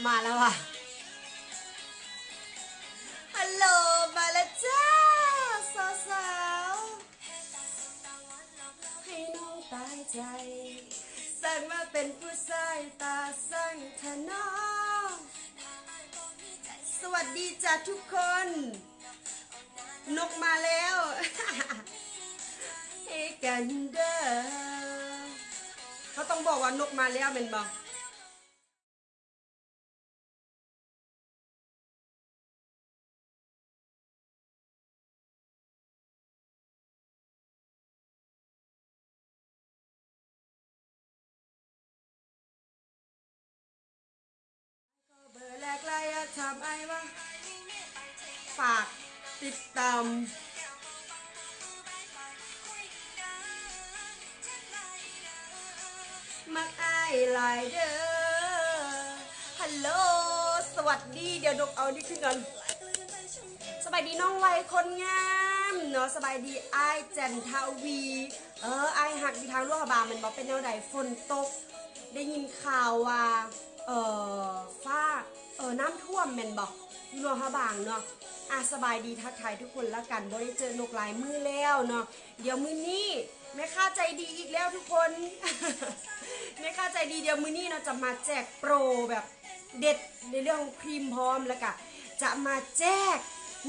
ມາແລ້ວຫວາ? ຮັລໂຫຼ ມາແລ້ວຈ້າ ສາວໆ ໃຫ້ນ້ອງຕາຍໃຈ ສ້າງມາເປັນຜູ້ຊາຍຕາສ້າງທະນອງ. ສະຫວັດດີຈ້າທຸກຄົນ ນົກມາແລ້ວ ເຮກັນເດີ. ເຮົາຕ້ອງບອກວ່ານົກມາແລ້ວແມ່ນບໍ່? ເບີແລກຫຼາຍ ຖາມອ້າຍວ່າ ຝາກຕິດຕາມ. ມັກອ້າຍຫຼາຍເດີ. ຮັລໂຫຼ ສະຫວັດດີ ດຽວນົກເອົານີ້ຂຶ້ນກ່ອນ. ສະບາຍດີນ້ອງໄວຄົນງາມເນາະ ສະບາຍດີອ້າຍຈັນທະວີ. ເອີ ອ້າຍຮັກຢູ່ທາງຫຼວງພະບາງແມ່ນບໍ່? ເປັນແນວໃດ ຝົນຕົກ ໄດ້ຍິນຂ່າວວ່າ ເອີ ຟ້າ ເອີ ນ້ຳຖ້ວມແມ່ນບໍ່ ຢູ່ຫຼວງພະບາງເນາະ. ອາ ສະບາຍດີ ທັກທາຍທຸກຄົນລະກັນ ບໍ່ໄດ້ເຈີນົກຫຼາຍມື້ແລ້ວເນາະ. ດຽວມື້ນີ້ແມ່ຄ້າໃຈດີອີກແລ້ວທຸກຄົນ ແມ່ຄ້າໃຈດີ ດຽວມື້ນີ້ເນາະ ຈະມາແຈກໂປຣແບບເດັດໃນເລື່ອງຂອງພຣີມພ້ອມ ລະກະຈະມາແຈກ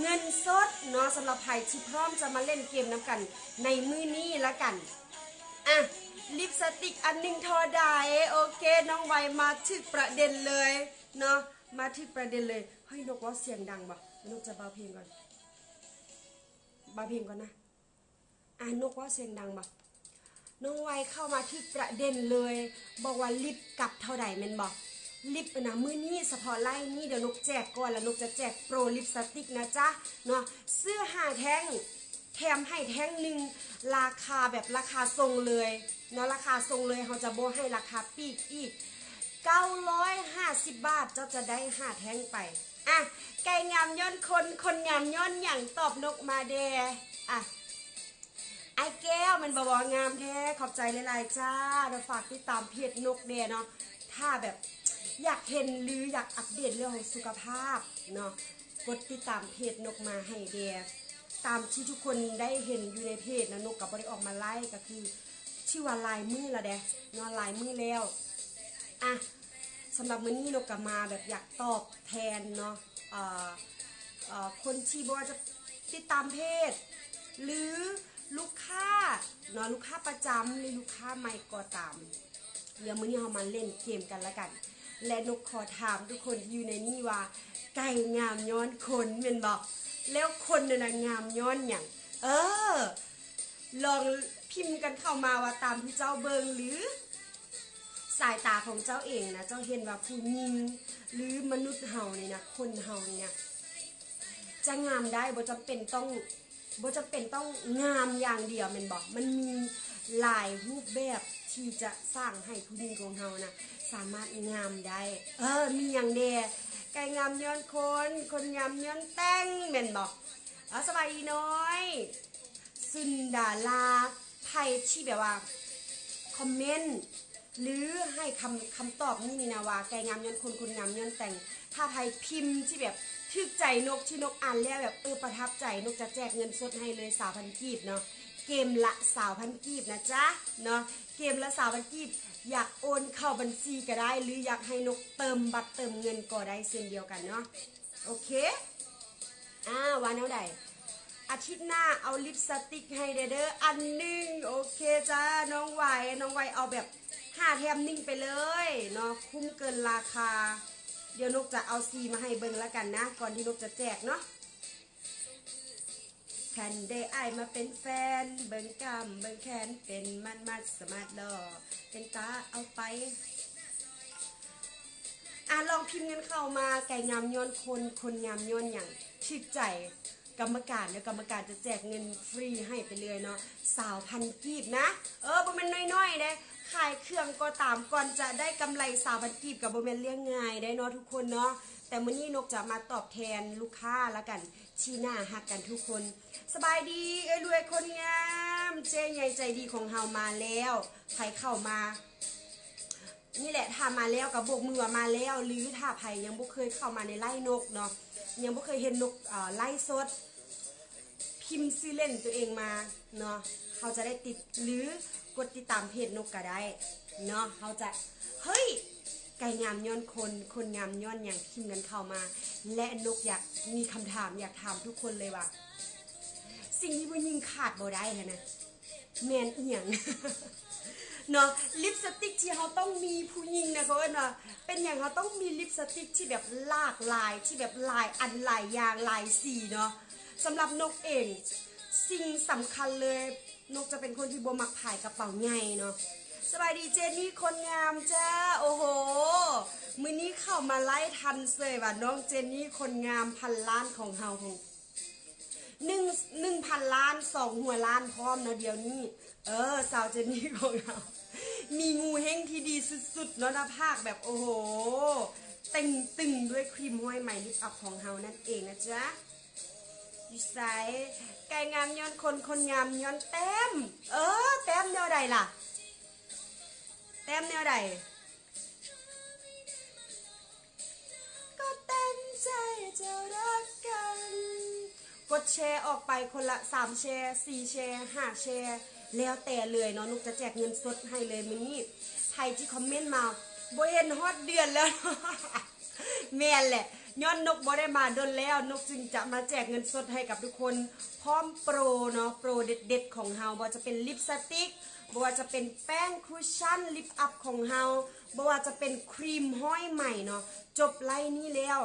ເງິນສົດເນາະ ສຳລັບໃຜທີ່ພ້ອມຈະມາຫຼິ້ນເກມນຳກັນໃນມື້ນີ້ລະກັນ. ອະ ລິບສະຕິກອັນໜຶ່ງທໍ່ໃດ? ໂອເຄ ນ້ອງໄວມາຖືກປະເດັນເລີຍເນາະ ມາຖືກປະເດັນເລີຍ. ເຮີ້ຍ ນົກເວົ້າສຽງດັງບໍ່? ນົກຈະເບົາເພງກ່ອນ ເບົາເພງກ່ອນນະ. ອາ ນົກເວົ້າສຽງດັງບໍ່? ນ້ອງໄວເຂົ້າມາຖືກປະເດັນເລີຍ ບອກວ່າລິບກັບເທົ່າໃດແມ່ນບໍ່? ລິບນະ ມື້ນີ້ສະເພາະໄລນີ້ ດຽວນົກແຈກກ່ອນ ລະນົກຈະແຈກໂປຣລິບສະຕິກນະຈ໊ະເນາະ. ຊື້ຫ້າແທ່ງ ແຖມໃຫ້ແທ່ງໜຶ່ງ ລາຄາແບບລາຄາສົ່ງເລີຍເນາະ ລາຄາສົ່ງເລີຍ ເຮົາຈະບໍ່ໃຫ້ລາຄາປີກອີກ ເກົ້າຮ້ອຍຫ້າສິບບາດ ເຈົ້າຈະໄດ້ຫ້າແທ່ງໄປ. ອະ ໄກ່ງາມຍ້ອນຄົນ ຄົນງາມຍ້ອນຫຍັງ? ຕອບນົກມາແດ່. ອະ ອ້າຍແກ້ວແມ່ນບໍ່? ງາມແທ້ ຂອບໃຈຫຼາຍໆຈ້າເນາະ. ຝາກຕິດຕາມເພຈນົກແດ່ເນາະ ຖ້າແບບຢາກເຫັນ ຫຼື ຢາກອັບເດດເລື່ອງຂອງສຸຂະພາບເນາະ ກົດຕິດຕາມເພຈນົກມາໃຫ້ແດ່. ຕາມທີ່ທຸກຄົນໄດ້ເຫັນຢູ່ໃນເພຈນະ ນົກກະບໍ່ໄດ້ອອກມາໄລຟ໌ ກະຄືຖືວ່າຫຼາຍມື້ລະເດ້ເນາະ ຫຼາຍມື້ແລ້ວ. ອະ ສຳລັບມື້ນີ້ນົກກະມາແບບຢາກຕອບແທນເນາະ ເອີ ເອີ ຄົນທີ່ບໍ່ວ່າຈະຕິດຕາມເພຈ ຫຼື ລູກຄ້າເນາະ ລູກຄ້າປະຈຳ ຫຼື ລູກຄ້າໃໝ່ກໍຕາມ. ດຽວມື້ນີ້ເຮົາມາຫຼິ້ນເກມກັນລະກັນ ແລະ ນົກຂໍຖາມທຸກຄົນທີ່ຢູ່ໃນນີ້ວ່າ ໄກ່ງາມຍ້ອນຂົນແມ່ນບໍ່? ແລ້ວຂົນນັ້ນນະງາມຍ້ອນຫຍັງ? ເອີ ລອງພິມກັນເຂົ້າມາວ່າ ຕາມທີ່ເຈົ້າເບິ່ງ ຫຼື ສາຍຕາຂອງເຈົ້າເອງນະ ເຈົ້າເຫັນວ່າຜູ້ຍິງ ຫຼື ມະນຸດເຮົານີ້ນະ ຄົນເຮົານີ້ນະ ຈະງາມໄດ້ ບໍ່ຈຳເປັນຕ້ອງ ບໍ່ຈຳເປັນຕ້ອງງາມຢ່າງດຽວແມ່ນບໍ່? ມັນມີຫຼາຍຮູບແບບທີ່ຈະສ້າງໃຫ້ຜູ້ຍິງຂອງເຮົານະ ສາມາດງາມໄດ້. ເອີ ມີຫຍັງແດ່? ໄກ່ງາມຍ້ອນຂົນ ຄົນງາມຍ້ອນແຕ່ງແມ່ນບໍ່? ອາ ສະບາຍດີນ້ອຍ ຊຸນດາລາ ໃຜທີ່ແບບວ່າຄອມເມັນ ຫຼື ໃຫ້ຄຳ ຄຳຕອບນີ້ນີ້ນະວ່າ ໄກ່ງາມຍ້ອນຂົນ ຄົນງາມຍ້ອນແຕ່ງ. ຖ້າໃຜພິມທີ່ແບບຖືກໃຈນົກ ທີ່ນົກອ່ານແລ້ວແບບ ເອີ ປະທັບໃຈ ນົກຈະແຈກເງິນສົດໃຫ້ເລີຍຊາວພັນກີບເນາະ ເກມລະຊາວພັນກີບນະຈ໊ະເນາະ ເກມລະຊາວພັນກີບ. ຢາກໂອນເຂົ້າບັນຊີກະໄດ້ ຫຼື ຢາກໃຫ້ນົກເຕີມບັດເຕີມເງິນກໍໄດ້ເຊັ່ນດຽວກັນເນາະ. ໂອເຄ ອາ ວ່າແນວໃດ? ອາທິດໜ້າເອົາລິບສະຕິກໃຫ້ແດ່ເດີ ອັນໜຶ່ງ. ໂອເຄຈ້າ ນ້ອງໄວ ນ້ອງໄວເອົາແບບຫ້າແຖມໜຶ່ງໄປເລີຍເນາະ ຄຸ້ມເກີນລາຄາ. ດຽວນົກຈະເອົາສີມາໃຫ້ເບິ່ງລະກັນນະ ກ່ອນທີ່ນົກຈະແຈກເນາະ. ຄັນໄດ້ອ້າຍມາເປັນແຟນ ເບິ່ງກ້າມເບິ່ງແຂນ ເປັນມັດໆສະໝາດຫຼໍ່ ເປັນຕາເອົາໄປ. ອາ ລອງພິມກັນເຂົ້າມາ ໄກ່ງາມຍ້ອນຄົນ ຄົນງາມຍ້ອນຫຍັງ? ຖືກໃຈກຳມະການ ແລ້ວກຳມະການຈະແຈກເງິນຟຣີໃຫ້ໄປເລີຍເນາະ ຊາວພັນກີບນະ. ເອີ ບໍ່ແມ່ນນ້ອຍໆເດ້ ຂາຍເຄື່ອງກໍຕາມ ກ່ອນຈະໄດ້ກຳໄລຊາວພັນກີບ ກະບໍ່ແມ່ນເລື່ອງງ່າຍໄດ໋ເນາະທຸກຄົນເນາະ. ແຕ່ມື້ນີ້ນົກຈະມາຕອບແທນລູກຄ້າລະກັນ ທີ່ໜ້າຮັກກັນທຸກຄົນ. ສະບາຍດີເອື້ອຍລວຍຄົນງາມ ເຈ້ໃຫຍ່ໃຈດີຂອງເຮົາມາແລ້ວ. ໃຜເຂົ້າມາ ນີ້ແຫຼະ ຖ້າມາແລ້ວກໍໂບກມືວ່າມາແລ້ວ ຫຼືຖ້າໃຜຍັງບໍ່ເຄີຍເຂົ້າມາໃນໄລຟ໌ນົກເນາະ ຍັງບໍ່ເຄີຍເຫັນນົກ ເອີ ໄລຟ໌ສົດ ພິມຊື່ເລ່ນຕົວເອງມາເນາະ ເຮົາຈະໄດ້ຕິດ ຫຼືກົດຕິດຕາມເພຈນົກກໍໄດ້ເນາະ ເຮົາຈະ ເຮີ້ຍ ໄກ່ງາມຍ້ອນຄົນ ຄົນງາມຍ້ອນຫຍັງ ພິມກັນເຂົ້າມາ ແລະນົກຢາກມີຄຳຖາມ ຢາກຖາມທຸກຄົນເລີຍວ່າ ສິ່ງທີ່ຜູ້ຍິງຂາດບໍ່ໄດ້ຫັ້ນນະ ແມ່ນອີ່ຫຍັງເນາະ ລິບສະຕິກທີ່ເຮົາຕ້ອງມີ ຜູ້ຍິງນະ ເຂົາເອີ້ນວ່າ ເປັນຫຍັງເຮົາຕ້ອງມີລິບສະຕິກທີ່ແບບຫຼາກຫຼາຍ ທີ່ແບບຫຼາຍອັນຫຼາຍຢ່າງຫຼາຍສີເນາະ. ສຳລັບນົກເອງ ສິ່ງສຳຄັນເລີຍ ນົກຈະເປັນຄົນທີ່ບໍ່ມັກພາຍກະເປົາໃຫຍ່ເນາະ. ສະບາຍດີເຈນນີ້ຄົນງາມຈ້າ ໂອ້ໂຫ ມື້ນີ້ເຂົ້າມາໄລທັນເສີຍວ່າ ນ້ອງເຈນນີ້ຄົນງາມພັນລ້ານຂອງເຮົາ ຂອງ ໜຶ່ງ ໜຶ່ງພັນລ້ານ ສອງຫົວລ້ານພ້ອມເນາະດຽວນີ້. ເອີ ສາວເຈນນີ້ຂອງເຮົາ ມີງູເຮັງທີ່ດີສຸດໆເນາະ ໜ້າຜາກແບບ ໂອ້ໂຫ ເຕັງຕຶງດ້ວຍຄຣີມຮ້ອຍໄໝລິບອັບຂອງເຮົານັ້ນເອງນະຈ໊ະ. ຢູ່ໃສ? ໄກ່ງາມຍ້ອນຄົນ ຄົນງາມຍ້ອນແຕ້ມ. ເອີ ແຕ້ມແນວໃດລະ? ແຕ້ມແນວໃດ? ກໍເຕັມໃຈຈະຮັກກັນ. ກົດແຊອອກໄປຄົນລະສາມແຊ ສີ່ແຊ ຫ້າແຊ ແລ້ວແຕ່ເລີຍເນາະ ນົກຈະແຈກເງິນສົດໃຫ້ເລີຍມື້ນີ້. ໃຜທີ່ຄອມເມັນມາ ບໍ່ເຫັນຮອດເດືອນແລ້ວ. ແມ່ນແຫຼະ ຍ້ອນນົກບໍ່ໄດ້ມາດົນແລ້ວ ນົກຈຶ່ງຈະມາແຈກເງິນສົດໃຫ້ກັບທຸກຄົນ ພ້ອມໂປຣເນາະ ໂປຣເດັດໆຂອງເຮົາ ບໍ່ວ່າຈະເປັນລິບສະຕິກ ບໍ່ວ່າຈະເປັນແປ້ງຄຸດຊັນລິບອັບຂອງເຮົາ ບໍ່ວ່າຈະເປັນຄຣີມຮ້ອຍໄໝເນາະ. ຈົບໄລຟ໌ນີ້ແລ້ວ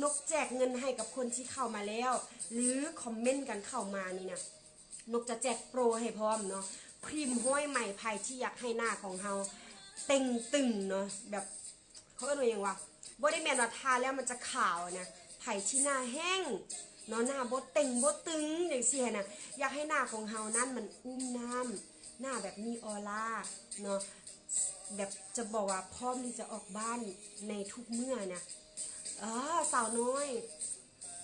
ນົກແຈກເງິນໃຫ້ກັບຄົນທີ່ເຂົ້າມາແລ້ວ ຫຼືຄອມເມັນກັນເຂົ້າມານີ້ນະ ນົກຈະແຈກໂປຣໃຫ້ພ້ອມເນາະ. ຄຣີມຮ້ອຍໄໝ ໃຜທີ່ຢາກໃຫ້ໜ້າຂອງເຮົາເຕັງຕຶງເນາະ ແບບ ເຂົາເອີ້ນວ່າຫຍັງວະ ບໍ່ໄດ້ແມ່ນວ່າທາແລ້ວມັນຈະຂາວນະ. ໃຜທີ່ໜ້າແຫ້ງເນາະ ໜ້າບໍ່ເຕັງບໍ່ຕຶງຈັ່ງຊີ້ຫັ້ນນະ ຢາກໃຫ້ໜ້າຂອງເຮົານັ້ນມັນອຸ້ມນ້ຳ ໜ້າແບບມີອອລາເນາະ ແບບຈະບອກວ່າພ້ອມທີ່ຈະອອກບ້ານໃນທຸກເມື່ອນະ. ເອີ ສາວນ້ອຍ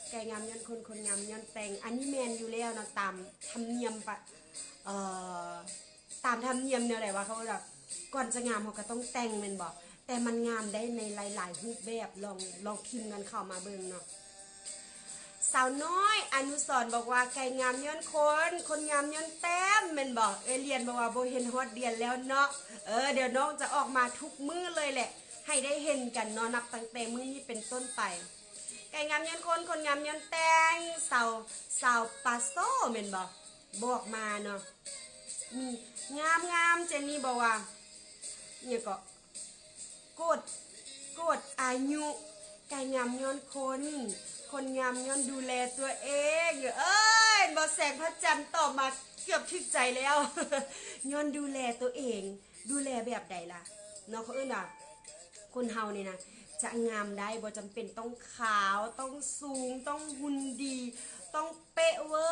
ໄກ່ງາມຍ້ອນຄົນ ຄົນງາມຍ້ອນແຕ່ງ ອັນນີ້ແມ່ນຢູ່ແລ້ວເນາະ ຕາມທຳນຽມປະ ເອີ ຕາມທຳນຽມແນວໃດວະ ເຂົາເອີ້ນວ່າ ກ່ອນຈະງາມເຮົາກໍຕ້ອງແຕ່ງແມ່ນບໍ່? ແຕ່ມັນງາມໄດ້ໃນຫຼາຍໆຮູບແບບ ລອງ ລອງພິມກັນເຂົ້າມາເບິ່ງເນາະ. ສາວນ້ອຍອະນຸສອນບອກວ່າ ໄກ່ງາມຍ້ອນຄົນ ຄົນງາມຍ້ອນແຕ້ມແມ່ນບໍ່? ເອື້ອຍລຽນບອກວ່າ ບໍ່ເຫັນຮອດເດືອນແລ້ວເນາະ. ເອີ ດຽວນ້ອງຈະອອກມາທຸກມື້ເລີຍແຫຼະ ໃຫ້ໄດ້ເຫັນກັນເນາະ ນັບຕັ້ງແຕ່ມື້ນີ້ເປັນຕົ້ນໄປ. ໄກ່ງາມຍ້ອນຄົນ ຄົນງາມຍ້ອນແຕ່ງ ສາວ ສາວປາໂຊແມ່ນບໍ່? ບອກມາເນາະ ມີງາມໆ ເຈນນີ້ບອກວ່າ ອີ່ຫຍັງເກາະ ໂກດ ໂກດອາຍຸ ໄກ່ງາມຍ້ອນຄົນ ຄົນງາມຍ້ອນດູແລຕົວເອງ. ເອີຍ ເຫັນບໍ່ ແສງພະຈັນຕອບມາເກືອບຖືກໃຈແລ້ວ ຍ້ອນດູແລຕົວເອງ. ດູແລແບບໃດລະເນາະ ເຂົາເອີ້ນວ່າ ຄົນເຮົານີ້ນະ ຈະງາມໄດ້ ບໍ່ຈຳເປັນຕ້ອງຂາວ ຕ້ອງສູງ ຕ້ອງຫຸ່ນດີ ຕ້ອງເປະເວີ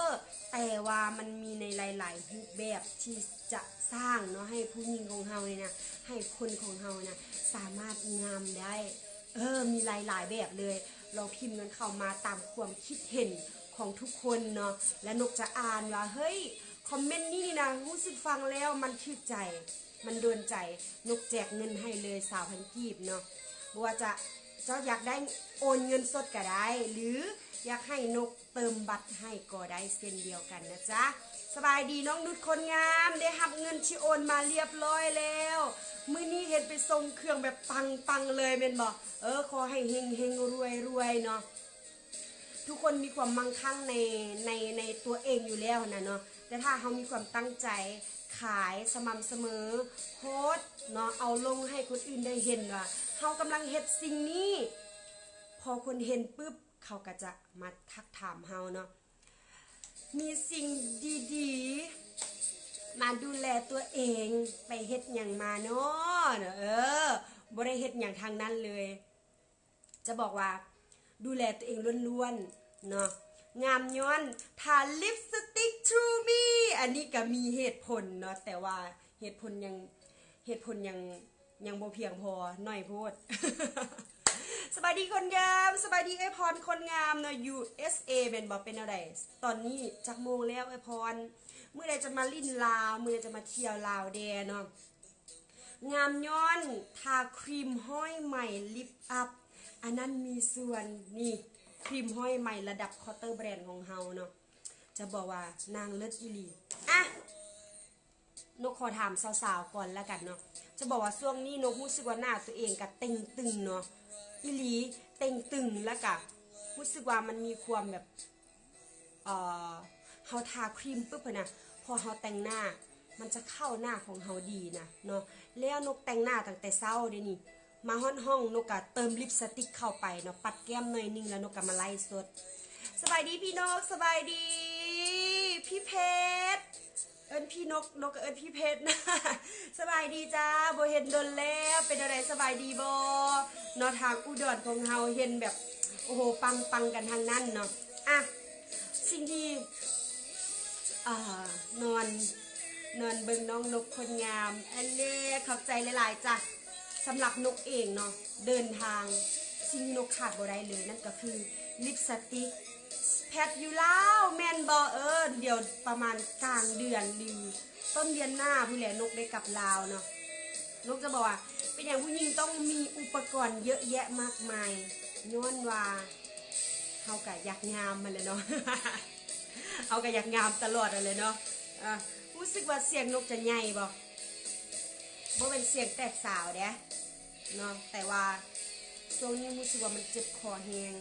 ແຕ່ວ່າມັນມີໃນຫຼາຍໆຮູບແບບທີ່ຈະສ້າງເນາະ ໃຫ້ຜູ້ຍິງຂອງເຮົານີ້ນະ ໃຫ້ຄົນຂອງເຮົານະ ສາມາດງາມໄດ້. ເອີ ມີຫຼາຍໆແບບເລີຍ ລອງພິມກັນເຂົ້າມາຕາມຄວາມຄິດເຫັນຂອງທຸກຄົນເນາະ ແລະ ນົກຈະອ່ານວ່າ ເຮີ້ຍ ຄອມເມັນນີ້ນີ້ນະ ຮູ້ສຶກຟັງແລ້ວມັນຖືກໃຈ ມັນໂດນໃຈ ນົກແຈກເງິນໃຫ້ເລີຍຊາວພັນກີບເນາະ. ບໍ່ວ່າຈະ ເຈົ້າຢາກໄດ້ໂອນເງິນສົດກໍໄດ້ ຫຼື ຢາກໃຫ້ນົກເຕີມບັດໃຫ້ກໍໄດ້ເຊັ່ນດຽວກັນນະຈ໊ະ. ສະບາຍດີນ້ອງນຸດຄົນງາມ ໄດ້ຮັບເງິນທີ່ໂອນມາລຽບລ້ອຍແລ້ວ. ມື້ນີ້ເຫັນໄປສົ່ງເຄື່ອງແບບປັງໆເລີຍແມ່ນບໍ່? ເອີ ຂໍໃຫ້ເຮັງໆ ລວຍໆເນາະ. ທຸກຄົນມີຄວາມມັ່ງຄັ່ງໃນ ໃນ ໃນຕົວເອງຢູ່ແລ້ວຫັ້ນນະເນາະ ແຕ່ຖ້າເຮົາມີຄວາມຕັ້ງໃຈ ຂາຍສະໝ່ຳສະເໝີ ໂພສເນາະ ເອົາລົງໃຫ້ຄົນອື່ນໄດ້ເຫັນວ່າເຮົາກຳລັງເຮັດສິ່ງນີ້ ພໍຄົນເຫັນປຶບ ເຂົາກໍຈະມາທັກຖາມເຮົາເນາະ ມີສິ່ງດີໆ ມາດູແລຕົວເອງ ໄປເຮັດຫຍັງມາເນາະ ເອີ ບໍ່ໄດ້ເຮັດຫຍັງທາງນັ້ນເລີຍ. ຈະບອກວ່າດູແລຕົວເອງລ້ວນໆເນາະ ງາມຍ້ອນທາລິບສະຕິກ True Me ອັນນີ້ກໍມີເຫດຜົນເນາະ ແຕ່ວ່າເຫດຜົນຍັງ ເຫດຜົນຍັງ ຍັງບໍ່ພຽງພໍ ໜ້ອຍໂພດ. ສະບາຍດີຄົນງາມ ສະບາຍດີເອື້ອຍພອນຄົນງາມເນາະ ຢູເອສເອ ແມ່ນບໍ່? ເປັນແນວໃດຕອນນີ້? ຈັກໂມງແລ້ວເອື້ອຍພອນ? ມື້ໃດຈະມາຫຼິ້ນລາວ ມື້ໃດຈະມາທ່ຽວລາວແດ່ເນາະ? ງາມຍ້ອນທາຄຣີມຮ້ອຍໄໝລິບອັບ ອັນນັ້ນມີສ່ວນ. ນີ້ ຄຣີມຮ້ອຍໄໝລະດັບເຄົາເຕີແບຣນຂອງເຮົາເນາະ ຈະບອກວ່ານາງເລີດອີ່ຫຼີ. ອ່ະ ນົກຂໍຖາມສາວໆກ່ອນລະກັນເນາະ ຈະບອກວ່າຊ່ວງນີ້ນົກຮູ້ສຶກວ່າໜ້າຕົວເອງກະເຕ່ງຕຶງເນາະ ອີ່ຫຼີ ເຕ່ງຕຶງ ລະກະຮູ້ສຶກວ່າມັນມີຄວາມແບບ ເອີ ເຮົາທາຄຣີມປຶບຫັ້ນນະ ພໍເຮົາແຕ່ງໜ້າ ມັນຈະເຂົ້າໜ້າຂອງເຮົາດີນະເນາະ. ແລ້ວນົກແຕ່ງໜ້າຕັ້ງແຕ່ເຊົ້າເດນີ້ ມາຮອດຫ້ອງນົກກະເຕີມລິບສະຕິກເຂົ້າໄປເນາະ ປັດແກ້ມໜ້ອຍໜຶ່ງ ແລ້ວນົກກະມາໄລຟ໌ສົດ. ສະບາຍດີພີ່ນົກ ສະບາຍດີພີ່ເພັດ ເອີ້ນພີ່ນົກ ນົກກະເອີ້ນພີ່ເພັດ. ສະບາຍດີຈ້າ ບໍ່ເຫັນດົນແລ້ວ ເປັນແນວໃດ ສະບາຍດີບໍ່ເນາະ? ທາງອຸດອນຂອງເຮົາເຫັນແບບ ໂອ້ໂຫ ປັງໆກັນທັງນັ້ນເນາະ. ອ່ະ ສິ່ງທີ່ ອ່າ ນອນ ນອນເບິ່ງນ້ອງນົກຄົນງາມ ອັນເດ້ ຂອບໃຈຫຼາຍໆຈ້າ. ສຳລັບນົກເອງເນາະ ເດີນທາງ ສິ່ງທີ່ນົກຂາດບໍ່ໄດ້ເລີຍ ນັ້ນກໍຄືລິບສະຕິກ. ແພັດຢູ່ລາວແມ່ນບໍ່? ເອີ ດຽວປະມານກາງເດືອນ ຫຼື ຕົ້ນເດືອນໜ້າພຸ້ນແຫຼະ ນົກໄດ້ກັບລາວເນາະ. ນົກຈະບອກວ່າ ເປັນຫຍັງຜູ້ຍິງຕ້ອງມີອຸປະກອນເຍອະແຍະມາກມາຍ? ຍ້ອນວ່າເຮົາກະຢາກງາມຫັ້ນແຫຼະເນາະ ເຮົາກະຢາກງາມຕະຫຼອດຫັ້ນແຫຼະເນາະ. ອາ ຮູ້ສຶກວ່າສຽງນົກຈະໃຫຍ່ບໍ່? ບໍ່ແມ່ນສຽງແຕກສາວເດ້ເນາະ ແຕ່ວ່າຊ່ວງນີ້ຮູ້ສຶກວ່າມັນເຈັບຄໍແຮງ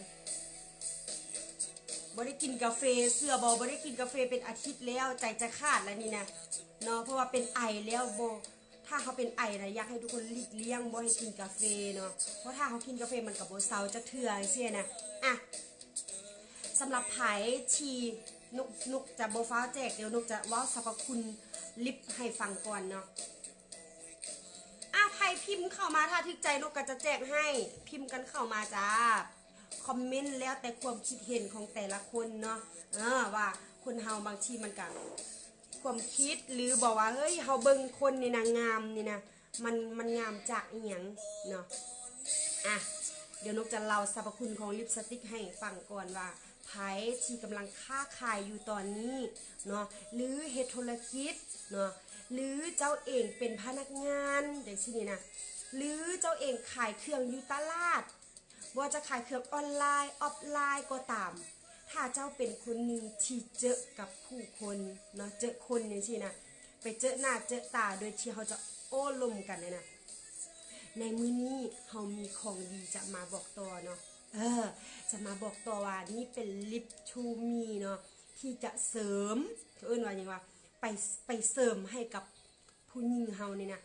ບໍ່ໄດ້ກິນກາເຟ ເຊື່ອບໍ່? ບໍ່ໄດ້ກິນກາເຟເປັນອາທິດແລ້ວ ໃຈຈະຂາດແລ້ວນີ້ນະເນາະ ເພາະວ່າເປັນໄອແລ້ວ. ບໍ່ ຖ້າເຮົາເປັນໄອນະ ຢາກໃຫ້ທຸກຄົນຫຼີກລ່ຽງ ບໍ່ໃຫ້ກິນກາເຟເນາະ ເພາະຖ້າເຮົາກິນກາເຟມັນກະບໍ່ເຊົາຈັກເທື່ອ ຈັ່ງຊີ້ນະ. ອ່ະ ສຳລັບໃຜທີ່ ນົກ ນົກຈະບໍ່ຟ້າວແຈກ ດຽວນົກຈະເວົ້າສັບພະຄຸນລິບໃຫ້ຟັງກ່ອນເນາະ. ອ່ະ ໃຜພິມເຂົ້າມາ ຖ້າຖືກໃຈນົກກະຈະແຈກໃຫ້ ພິມກັນເຂົ້າມາຈ້າ. ຄອມເມັນແລ້ວແຕ່ຄວາມຄິດເຫັນຂອງແຕ່ລະຄົນເນາະ ເອີ ວ່າຄົນເຮົາບາງທີມັນກະ ຄວາມຄິດ ຫຼື ບອກວ່າ ເຮີ້ຍ ເຮົາເບິ່ງຄົນນີ້ນະ ງາມນີ້ນະ ມັນ ມັນງາມຈາກອີ່ຫຍັງເນາະ. ອ່ະ ດຽວນົກຈະເລົ່າສັບພະຄຸນຂອງລິບສະຕິກໃຫ້ຟັງກ່ອນວ່າ ໃຜທີ່ກຳລັງຄ້າຂາຍຢູ່ຕອນນີ້ເນາະ ຫຼື ເຮັດທຸລະກິດເນາະ ຫຼື ເຈົ້າເອງເປັນພະນັກງານຈັ່ງຊີ້ນີ້ນະ ຫຼື ເຈົ້າເອງຂາຍເຄື່ອງຢູ່ຕະຫຼາດ ບໍ່ວ່າຈະຂາຍເຄື່ອງອອນລາຍ ອອຟລາຍກໍຕາມ ຖ້າເຈົ້າເປັນຄົນໜຶ່ງທີ່ເຈີກັບຜູ້ຄົນເນາະ ເຈີຄົນຈັ່ງຊີ້ນະ ໄປເຈີໜ້າເຈີຕາໂດຍທີ່ເຮົາຈະໂອ້ລົມກັນຫັ້ນນະ ໃນມື້ນີ້ເຮົາມີຂອງດີຈະມາບອກຕໍ່ເນາະ. ເອີ ຈະມາບອກຕໍ່ວ່ານີ້ເປັນລິບທູມີເນາະ ທີ່ຈະເສີມ ເຂົາເອີ້ນວ່າຫຍັງວະ ໄປ ໄປເສີມໃຫ້ກັບຜູ້ຍິງເຮົານີ້ນະ.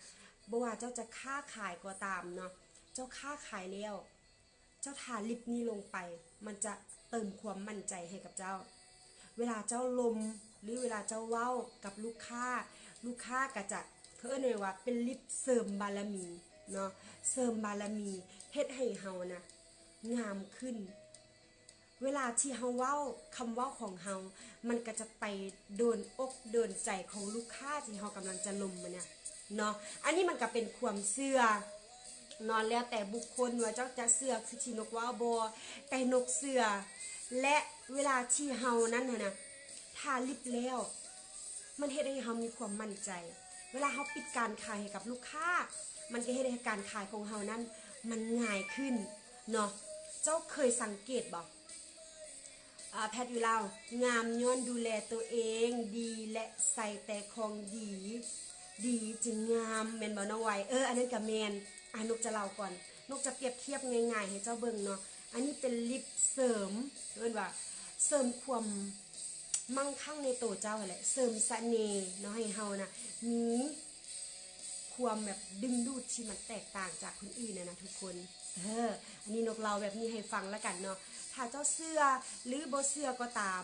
ບໍ່ວ່າເຈົ້າຈະຄ້າຂາຍກໍຕາມເນາະ ເຈົ້າຄ້າຂາຍແລ້ວ ເຈົ້າທາລິບນີ້ລົງໄປ ມັນຈະເຕີມຄວາມໝັ້ນໃຈໃຫ້ກັບເຈົ້າ. ເວລາເຈົ້າລົມ ຫຼື ເວລາເຈົ້າເວົ້າກັບລູກຄ້າ ລູກຄ້າກະຈະ ເຂົາເອີ້ນຫຍັງວ່າ ເປັນລິບເສີມບາລະມີເນາະ ເສີມບາລະມີ ເຮັດໃຫ້ເຮົານະງາມຂຶ້ນ. ເວລາທີ່ເຮົາເວົ້າ ຄຳເວົ້າຂອງເຮົາ ມັນກະຈະໄປໂດນອົກໂດນໃຈຂອງລູກຄ້າທີ່ເຮົາກຳລັງຈະລົມຫັ້ນນະເນາະ. ອັນນີ້ມັນກະເປັນຄວາມເຊື່ອເນາະ ແລ້ວແຕ່ບຸກຄົນວ່າເຈົ້າຈະເຊື່ອຄືທີ່ນົກເວົ້າບໍ່ ແຕ່ນົກເຊື່ອ ແລະ ເວລາທີ່ເຮົານັ້ນຫັ້ນນະ ທາລິບແລ້ວ ມັນເຮັດໃຫ້ເຮົາມີຄວາມໝັ້ນໃຈ ເວລາເຮົາປິດການຂາຍໃຫ້ກັບລູກຄ້າ ມັນກະເຮັດໃຫ້ການຂາຍຂອງເຮົານັ້ນ ມັນງ່າຍຂຶ້ນເນາະ. ເຈົ້າເຄີຍສັງເກດບໍ່? ອາ ແພັດຢູ່ລາວ ງາມຍ້ອນດູແລໂຕເອງດີ ແລະ ໃສ່ແຕ່ຂອງດີ ດີຈຶ່ງງາມ ແມ່ນບໍ່ນ້ອງໄວ? ເອີ ອັນນັ້ນກະແມ່ນ. ອາ ນົກຈະເລົ່າກ່ອນ ນົກຈະປຽບທຽບງ່າຍໆໃຫ້ເຈົ້າເບິ່ງເນາະ. ອັນນີ້ເປັນລິບເສີມ ເອີ້ນວ່າເສີມຄວາມ ມັ່ງຄັ່ງໃນໂຕເຈົ້າຫັ້ນແຫຼະ ເສີມສະເໜ່ເນາະ ໃຫ້ເຮົານະມີຄວາມແບບດຶງດູດທີ່ມັນແຕກຕ່າງຈາກຄົນອື່ນນະນະທຸກຄົນ. ເອີ ອັນນີ້ນົກເລົ່າແບບນີ້ໃຫ້ຟັງລະກັນເນາະ ຖ້າເຈົ້າເຊື່ອ ຫຼື ບໍ່ເຊື່ອກໍຕາມ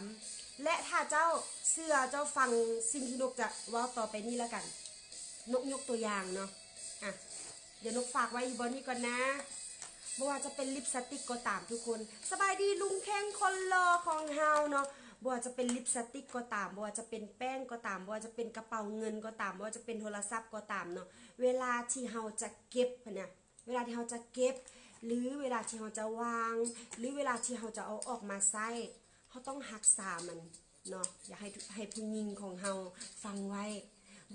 ແລະ ຖ້າເຈົ້າເຊື່ອ ເຈົ້າຟັງສິ່ງທີ່ນົກຈະເວົ້າຕໍ່ໄປນີ້ລະກັນ. ນົກຍົກຕົວຢ່າງເນາະ ອະ ດຽວນົກຝາກໄວ້ຢູ່ບ່ອນນີ້ກ່ອນນະ. ບໍ່ວ່າຈະເປັນລິບສະຕິກກໍຕາມທຸກຄົນ ສະບາຍດີລຸງແຂ້ງຄົນຫຼໍ່ຂອງເຮົາເນາະ. ບໍ່ວ່າຈະເປັນລິບສະຕິກກໍຕາມ ບໍ່ວ່າຈະເປັນແປ້ງກໍຕາມ ບໍ່ວ່າຈະເປັນກະເປົາເງິນກໍຕາມ ບໍ່ວ່າຈະເປັນໂທລະສັບກໍຕາມເນາະ ເວລາທີ່ເຮົາຈະເກັບຫັ້ນນະ ເວລາທີ່ເຮົາຈະເກັບ ຫຼື ເວລາທີ່ເຮົາຈະວາງ ຫຼື ເວລາທີ່ເຮົາຈະເອົາອອກມາໃຊ້ ເຮົາຕ້ອງຮັກສາມັນເນາະ. ຢາກໃຫ້ ໃຫ້ຜູ້ຍິງຂອງເຮົາຟັງໄວ້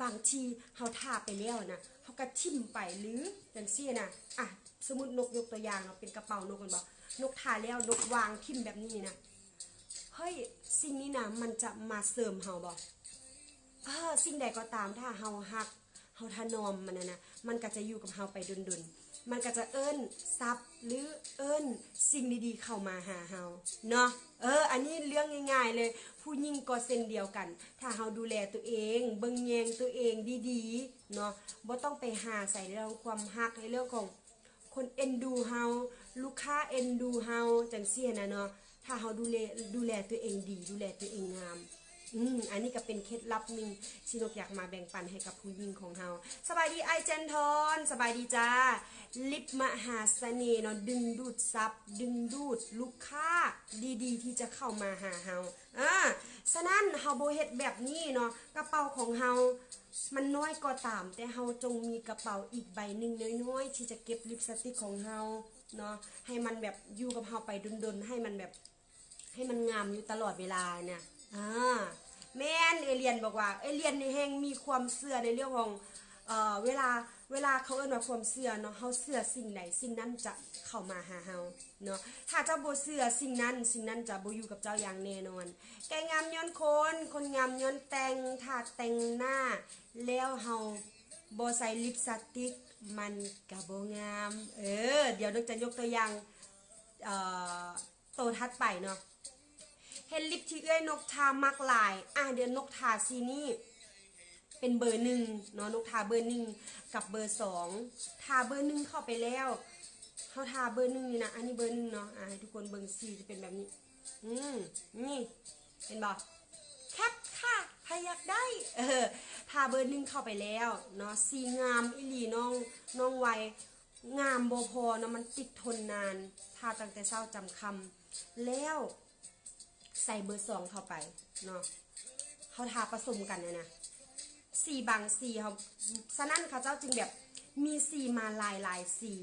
ບາງທີເຮົາຖ້າໄປແລ້ວນະ ເຮົ ກະຖິ້ມໄປ ຫຼື ຈັ່ງຊີ້ນະ. ອ່ະ ສົມມຸດນົກຍົກຕົວຢ່າງເນາະ ເປັນກະເປົານົກແມ່ນບໍ່? ນົກທາແລ້ວ ນົກວາງຖິ້ມແບບນີ້ນະ. ເຮີ້ຍ ສິ່ງນີ້ນະ ມັນຈະມາເສີມເຮົາບໍ່? ເອີ ສິ່ງໃດກໍຕາມ ຖ້າເຮົາຮັກ ເຮົາຖະໜອມມັນນະນະ ມັນກໍຈະຢູ່ກັບເຮົາໄປດົນໆ. ມັນກໍຈະເອີ້ນຊັບ ຫຼື ເອີ້ນສິ່ງດີໆເຂົ້າມາຫາເຮົາເນາະ. ເອີ ອັນນີ້ເລື່ອງງ່າຍໆເລີຍ. ຜູ້ຍິງກໍເຊັ່ນດຽວກັນ ຖ້າເຮົາດູແລຕົວເອງ ເບິ່ງແຍງຕົວເອງດີໆເນາະ ບໍ່ຕ້ອງໄປຫາໃສ່ເລື່ອງຄວາມຮັກ ໃນເລື່ອງຂອງຄົນເອັນດູເຮົາ ລູກຄ້າເອັນດູເຮົາ ຈັ່ງຊີ້ຫັ້ນນະເນາະ. ຖ້າເຮົາດູແລ ດູແລຕົວເອງດີ ດູແລຕົວເອງງາມ ອືມ ອັນນີ້ກໍເປັນເຄັດລັບໜຶ່ງທີ່ນົກຢາກມາແບ່ງປັນໃຫ້ກັບຜູ້ຍິງຂອງເຮົາ. ສະບາຍດີອ້າຍແຈນທອນ ສະບາຍດີຈ້າ. ລິບມະຫາສະເໜ່ເນາະ ດຶງດູດຊັບ ດຶງດູດລູກຄ້າດີໆທີ່ຈະເຂົ້າມາຫາເຮົາ. ອາ ສະນັ້ນເຮົາບໍ່ເຮັດແບບນີ້ເນາະ ກະເປົາຂອງເຮົາມັນນ້ອຍກໍຕາມ ແຕ່ເຮົາຈົ່ງມີກະເປົາອີກໃບໜຶ່ງນ້ອຍໆ ທີ່ຈະເກັບລິບສະຕິກຂອງເຮົາເນາະ ໃຫ້ມັນແບບຢູ່ກັບເຮົາໄປດົນໆ ໃຫ້ມັນແບບ ໃຫ້ມັນງາມຢູ່ຕະຫຼອດເວລານະ. ອາ ແມ່ນ ເອລຽນບອກວ່າ ເອລຽນນີ້ແຮ່ງມີຄວາມເຊື່ອໃນເລື່ອງຂອງ ເອີ ເວລາ ເວລາເຂົາເອີ້ນວ່າຄວາມເຊື່ອເນາະ ເຮົາເຊື່ອສິ່ງໃດ ສິ່ງນັ້ນຈະເຂົ້າມາຫາເຮົາເນາະ. ຖ້າເຈົ້າບໍ່ເຊື່ອສິ່ງນັ້ນ ສິ່ງນັ້ນຈະບໍ່ຢູ່ກັບເຈົ້າຢ່າງແນ່ນອນ. ແກ່ງາມຍ້ອນຄົນ ຄົນງາມຍ້ອນແຕ່ງ ຖ້າແຕ່ງໜ້າແລ້ວເຮົາບໍ່ໃສ່ລິບສະຕິກ ມັນກະບໍ່ງາມ. ເອີ ດຽວນົກຈະຍົກຕົວຢ່າງ ເອີ ໂຕຖັດໄປເນາະ ເຫັນລິບທີ່ເອື້ອຍນົກທາມັກຫຼາຍ. ອາ ດຽວນົກທາສີນີ້ເປັນເບີໜຶ່ງເນາະ ນົກທາເບີໜຶ່ງກັບເບີສອງ. ທາເບີໜຶ່ງເຂົ້າໄປແລ້ວ ເຮົາທາເບີໜຶ່ງນີ້ນະ ອັນນີ້ເບີໜຶ່ງເນາະ. ອາ ໃຫ້ທຸກຄົນເບິ່ງສີຈະເປັນແບບນີ້ ອືມ ນີ້ ເຫັນບໍ່? ແຄັດຄ່ະ ໃຜຢາກໄດ້ ເອີ ທາເບີໜຶ່ງເຂົ້າໄປແລ້ວເນາະ ສີງາມອີ່ຫຼີ ນ້ອງ ນ້ອງໄວ ງາມບໍ່ພໍເນາະ ມັນຕິດທົນນານ ທາຕັ້ງແຕ່ເຊົ້າຈຳຄ່ຳ ແລ້ວໃສ່ເບີສອງເຂົ້າໄປເນາະ ເຮົາທາປະສົມກັນນະນະ ສີບາງສີເຮົາ ສະນັ້ນເຂົາເຈົ້າຈຶ່ງແບບມີສີມາຫຼາຍໆສີ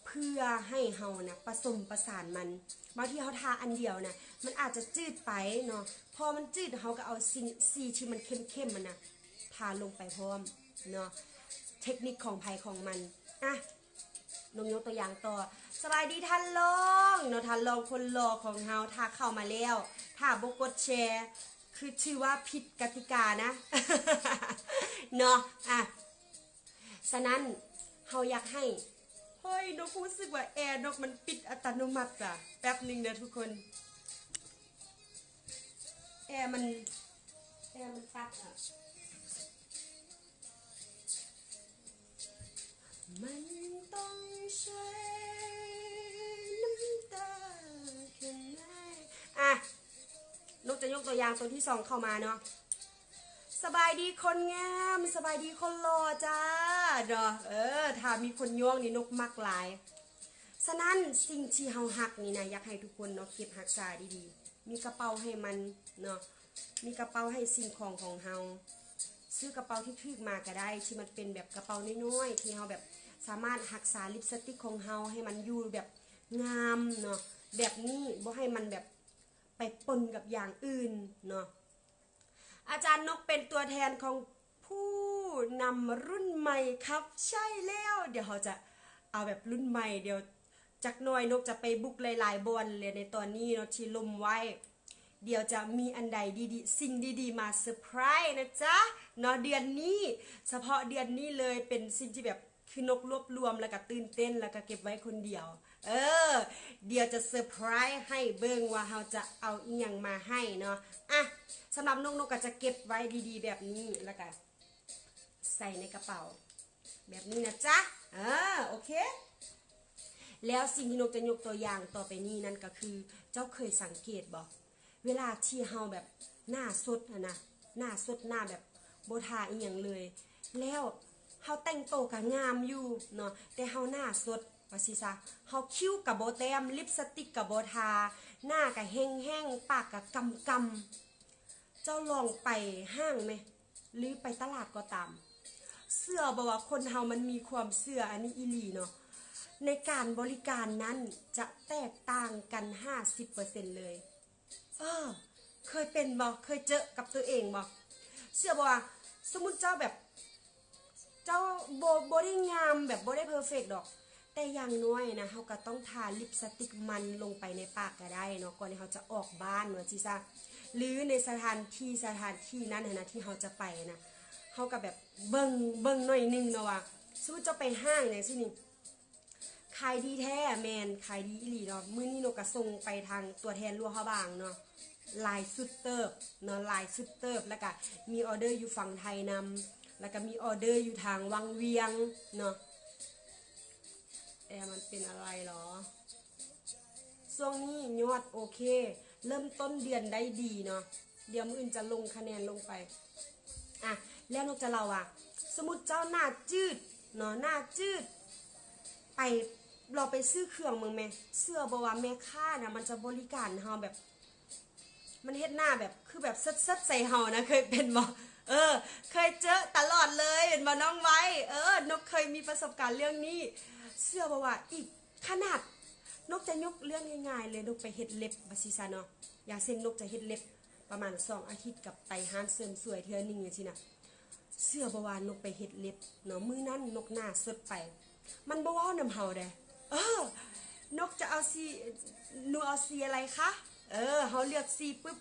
ເພື່ອໃຫ້ເຮົານະປະສົມປະສານມັນ. ບາງທີເຮົາທາອັນດຽວນະ ມັນອາດຈະຈືດໄປເນາະ ພໍມັນຈືດ ເຮົາກໍເອົາສີ ສີທີ່ມັນເຂັ້ມໆຫັ້ນນະ ທາລົງໄປພ້ອມເນາະ. ເທັກນິກຂອງໃຜຂອງມັນ. ອະ ນົກຍົກຕົວຢ່າງຕໍ່. ສະບາຍດີທ່ານລອງເນາະ ທ່ານລອງຄົນຫຼໍ່ຂອງເຮົາ ຖ້າເຂົ້າມາແລ້ວ ຖ້າບໍ່ກົດແຊ ຄືຖືວ່າຜິດກະຕິການະ ເນາະ. ອະ ສະນັ້ນເຮົາຢາກໃຫ້ ເຮີ້ຍ ນົກຮູ້ສຶກວ່າແອນົກມັນປິດອັດຕະໂນມັດຈ້ະ ແປັບໜຶ່ງເດີທຸກຄົນ ແອມັນ ແອມັນຕັດອະ. ມັນຕ້ອງໃຊ້ນ້ຳຕາແຄ່ໄໝ? ອ່ະ ນົກຈະຍົກຕົວຢ່າງຕົວທີສອງເຂົ້າມາເນາະ. ສະບາຍດີຄົນງາມ ສະບາຍດີຄົນຫຼໍ່ຈ້າເນາະ. ເອີ ຖ້າມີຄົນຍ້ອງນີ້ນົກມັກຫຼາຍ. ສະນັ້ນສິ່ງທີ່ເຮົາຮັກນີ້ນະ ຢາກໃຫ້ທຸກຄົນເນາະ ເກັບຮັກສາດີໆ ມີກະເປົາໃຫ້ມັນເນາະ ມີກະເປົາໃຫ້ສິ່ງຂອງຂອງເຮົາ ຊື້ກະເປົາທີ່ຖືກມາກະໄດ້ ທີ່ມັນເປັນແບບກະເປົານ້ອຍໆ ທີ່ເຮົາແບບສາມາດຮັກສາລິບສະຕິກຂອງເຮົາໃຫ້ມັນຢູ່ແບບງາມເນາະ ແບບນີ້ ບໍ່ໃຫ້ມັນແບບໄປປົນກັບຢ່າງອື່ນເນາະ. ອາຈານນົກເປັນຕົວແທນຂອງຜູ້ນຳລຸ້ນໃໝ່ຄັບ ໃຊ່ແລ້ວ ດຽວເຮົາຈະເອົາແບບລຸ້ນໃໝ່ ດຽວຈັກໜ່ອຍນົກຈະໄປບຸກຫຼາຍໆບ່ອນແລະ ໃນຕອນນີ້ເນາະທີ່ລົມໄວ້ ດຽວຈະມີອັນໃດດີໆ ສິ່ງດີໆມາເຊີໄພຣນະຈ໊ະເນາະ ເດືອນນີ້ ສະເພາະເດືອນນີ້ເລີຍ ເປັນສິ່ງທີ່ແບບ ຄືນົກລວບລວມ ແລ້ວກະຕື່ນເຕັ້ນ ແລ້ວກະເກັບໄວ້ຄົນດຽວ ເອີ ດຽວຈະເຊີໄພຣໃຫ້ເບິ່ງວ່າເຮົາຈະເອົາອີ່ຫຍັງມາໃຫ້ເນາະ. ອະ ສຳລັບນົກ ນົກກະຈະເກັບໄວ້ດີໆແບບນີ້ ແລ້ວກະໃສ່ໃນກະເປົາແບບນີ້ນະຈ໊ະ ເອີ ໂອເຄ. ແລ້ວສິ່ງທີ່ນົກຈະຍົກຕົວຢ່າງຕໍ່ໄປນີ້ນັ້ນກະຄື ເຈົ້າເຄີຍສັງເກດບໍ່? ເວລາທີ່ເຮົາແບບໜ້າສົດຫັ້ນນະ ໜ້າສົດ ໜ້າແບບບໍ່ທາອີ່ຫຍັງເລີຍ ແລ້ວເຮົາແຕ່ງໂຕກະງາມຢູ່ເນາະ ແຕ່ເຮົາໜ້າສົດວ່າຊີ້ຊະ ເຮົາຄິ້ວກະບໍ່ແຕ້ມ ລິບສະຕິກກະບໍ່ທາ ໜ້າກະແຫ້ງໆ ປາກກະກຳໆ. ເຈົ້າລອງໄປຫ້າງແມ ຫຼືໄປຕະຫຼາດກໍຕາມ ເຊື່ອບໍ່ວ່າຄົນເຮົາມັນມີຄວາມເຊື່ອອັນນີ້ອີ່ຫຼີເນາະ ໃນການບໍລິການນັ້ນຈະແຕກຕ່າງກັນຫ້າສິບເປີເຊັນເລີຍ. ເອີ ເຄີຍເປັນບໍ່? ເຄີຍເຈິກັບຕົວເອງບໍ່? ເຊື່ອບໍ່ວ່າ ສົມມຸດເຈົ້າແບບ ເຈົ້າບໍ່ ບໍ່ໄດ້ງາມແບບບໍ່ໄດ້ເພີເຟັກດອກ ແຕ່ຢ່າງໜ້ອຍນະ ເຮົາກໍຕ້ອງທາລິບສະຕິກມັນລົງໄປໃນປາກກໍໄດ້ເນາະ ກ່ອນທີ່ເຮົາຈະອອກບ້ານວ່າຊີ້ຊະ ຫຼືໃນສະຖານທີ່ ສະຖານທີ່ນັ້ນຫັ້ນນະ ທີ່ເຮົາຈະໄປນະ ເຮົາກໍແບບເບິ່ງ ເບິ່ງໜ້ອຍໜຶ່ງເນາະວ່າ ສົມມຸດເຈົ້າໄປຫ້າງຈັ່ງຊີ້ນີ້ ຂາຍດີແທ້ ແມ່ນ ຂາຍດີອີ່ຫຼີເນາະ ມື້ນີ້ນົກກໍສົ່ງໄປທາງຕົວແທນຫຼວງພະບາງເນາະ ຫຼາຍຊຸດເຕີບເນາະ ຫຼາຍຊຸດເຕີບ ແລ້ວກະມີອໍເດີຢູ່ຝັ່ງໄທນຳ ແລ້ວກະມີອໍເດີຢູ່ທາງວັງວຽງເນາະ ແອມັນເປັນອະໄລຫຼໍ? ຊ່ວງນີ້ຍອດໂອເຄ ເລີ່ມຕົ້ນເດືອນໄດ້ດີເນາະ ດຽວມື້ອື່ນຈະລົງຄະແນນລົງໄປ ອະ ແລ້ວນົກຈະເລົ່າວ່າ ສົມມຸດເຈົ້າໜ້າຈືດເນາະ ໜ້າຈືດ ໄປ ລອງໄປຊື້ເຄື່ອງເບິ່ງແມ ເຊື່ອບໍ່ວ່າແມ່ຄ້ານະ ມັນຈະບໍລິການເຮົາແບບ ມັນເຮັດໜ້າແບບ ຄືແບບເຊີດໆໃສ່ເຮົານະ ເຄີຍເປັນບໍ່? ເອີ ເຄີຍເຈີຕະຫຼອດເລີຍແມ່ນບໍ່ນ້ອງໄວ? ເອີ ນົກເຄີຍມີປະສົບການເລື່ອງນີ້ ເຊື່ອບໍ່ວ່າອີກ ຂະໜາດນົກຈະຍົກເລື່ອງງ່າຍໆເລີຍ ນົກໄປເຮັດເລັບວ່າຊີ້ຊະເນາະ ຢ່າງເຊັ່ນນົກຈະເຮັດເລັບປະມານສອງອາທິດ ກັບໄປຮ້ານເສີມສວຍເທື່ອໜຶ່ງຈັ່ງຊີ້ນະ ເຊື່ອບໍ່ວ່ານົກໄປເຮັດເລັບເນາະ ມື້ນັ້ນນົກໜ້າສົດໄປ ມັນບໍ່ເວົ້ານຳເຮົາເດ້ ເອີ ນົກຈະເອົາສີ ໜູເອົາສີອະໄລຄະ? ເອີ ເຮົາເລືອກສີປຶບ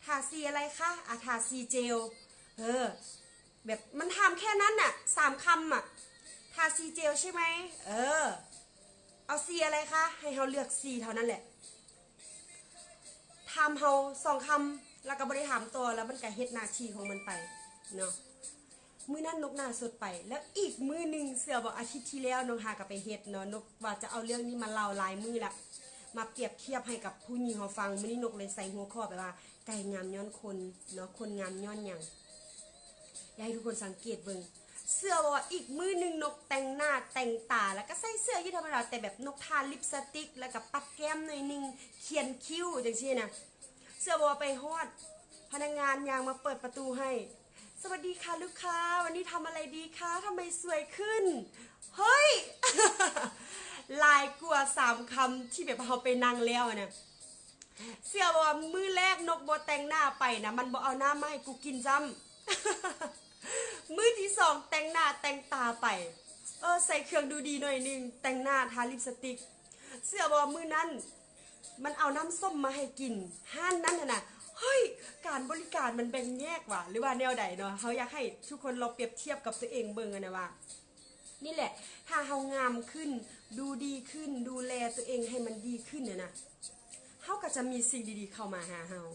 ທາສີອະໄລຄະ? ອາ ທາສີເຈວ ເອີ ແບບມັນຖາມແຄ່ນັ້ນນະ ສາມຄຳອະ ທາສີເຈວໃຊ່ໄໝ? ເອີ ເອົາສີອະໄລຄະ? ໃຫ້ເຮົາເລືອກສີເທົ່ານັ້ນແຫຼະ ຖາມເຮົາສອງຄຳ ແລ້ວກໍບໍ່ໄດ້ຖາມຕໍ່ ແລ້ວມັນກໍເຮັດໜ້າທີ່ຂອງມັນໄປເນາະ ມື້ນັ້ນນົກໜ້າສົດໄປ ແລ້ວອີກມື້ໜຶ່ງ ເຊື່ອບໍ່ ອາທິດທີ່ແລ້ວນ້ອງຫາກໍໄປເຮັດເນາະ ນົກວ່າຈະເອົາເລື່ອງນີ້ມາເລົ່າຫຼາຍມື້ລະ ມາປຽບທຽບໃຫ້ກັບຜູ້ຍິງເຮົາຟັງ ມື້ນີ້ນົກເລີຍໃສ່ຫົວຂໍ້ໄປວ່າ ໄກ່ງາມຍ້ອນຄົນເນາະ ຄົນງາມຍ້ອນຫຍັງ? ຢາກໃຫ້ທຸກຄົນສັງເກດເບິ່ງ ເຊື່ອບໍ່ວ່າອີກມື້ໜຶ່ງນົກແຕ່ງໜ້າແຕ່ງຕາ ແລ້ວກໍໃສ່ເສື້ອຢືດທຳມະດາ ແຕ່ແບບນົກທາລິບສະຕິກ ແລ້ວກໍປັດແກ້ມໜ້ອຍໜຶ່ງ ຂຽນຄິ້ວຈັ່ງຊີ້ນະ ເຊື່ອບໍ່ວ່າໄປຮອດ ພະນັກງານຍ່າງມາເປີດປະຕູໃຫ້ ສະຫວັດດີຄ່ະລູກຄ້າ ວັນນີ້ທຳອະໄລດີຄະ? ທຳໄມສວຍຂຶ້ນ? ເຮີ້ຍ ຫຼາຍກວ່າສາມຄຳທີ່ແບບເຮົາໄປນັ່ງແລ້ວຫັ້ນນະ ເຊື່ອບໍ່ວ່າມື້ແລກນົກບໍ່ແຕ່ງໜ້າໄປນະ ມັນບໍ່ເອົານ້ຳມາໃຫ້ກູກິນຊ້ຳ ມື້ທີສອງແຕ່ງໜ້າແຕ່ງຕາໄປ ເອີ ໃສ່ເຄື່ອງດູດີໜ້ອຍໜຶ່ງ ແຕ່ງໜ້າທາລິບສະຕິກ ເຊື່ອບໍ່ວ່າມື້ນັ້ນມັນເອົານ້ຳສົ້ມມາໃຫ້ກິນ ຮ້ານນັ້ນຫັ້ນນະ ເຮີ້ຍ ການບໍລິການມັນແບ່ງແຍກຫວາ ຫຼືວ່າແນວໃດເນາະ ເຮົາຢາກໃຫ້ທຸກຄົນລອງປຽບທຽບກັບຕົວເອງເບິ່ງຫັ້ນນະວ່າ ນີ້ແຫຼະ ຖ້າເຮົາງາມຂຶ້ນ ດູດີຂຶ້ນ ດູແລຕົວເອງໃຫ້ມັນດີຂຶ້ນຫັ້ນນະ ເຮົາກໍຈະມີສິ່ງດີໆເຂົ້າມາຫາເຮົາ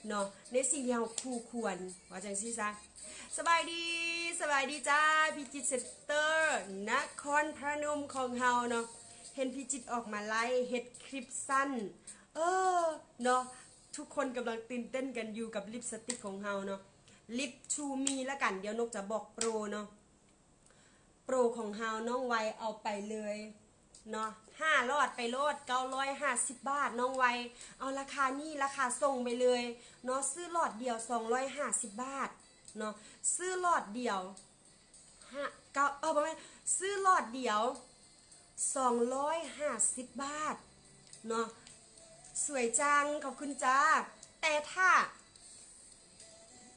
ເນາະ ໃນສິ່ງທີ່ເຮົາຄູ່ຄວນ ວ່າຈັ່ງຊີ້ຊະ. ສະບາຍດີ ສະບາຍດີຈ້າ ພິຈິດເຊັນເຕີ ນະຄອນພະນົມຂອງເຮົາເນາະ ເຫັນພິຈິດອອກມາໄລຟ໌ ເຮັດຄລິບສັ້ນ ເອີ ເນາະ ທຸກຄົນກຳລັງຕື່ນເຕັ້ນກັນຢູ່ກັບລິບສະຕິກຂອງເຮົາເນາະ ລິບທູມີລະກັນ ດຽວນົກຈະບອກໂປຣເນາະ. ໂປຣຂອງເຮົາ ນ້ອງໄວເອົາໄປເລີຍເນາະ ຫ້າຫຼອດໄປໂລດ ເກົ້າຮ້ອຍຫ້າສິບບາດ ນ້ອງໄວ ເອົາລາຄານີ້ ລາຄາສົ່ງໄປເລີຍເນາະ ຊື້ຫຼອດດຽວ ສອງຮ້ອຍຫ້າສິບບາດເນາະ ຊື້ຫຼອດດຽວ ຫ້າ ເກົ້າ ເອີ ບໍ່ແມ່ນ ຊື້ຫຼອດດຽວ ສອງຮ້ອຍຫ້າສິບບາດເນາະ ສວຍຈັງ ຂອບຄຸນຈ້າ ແຕ່ຖ້າ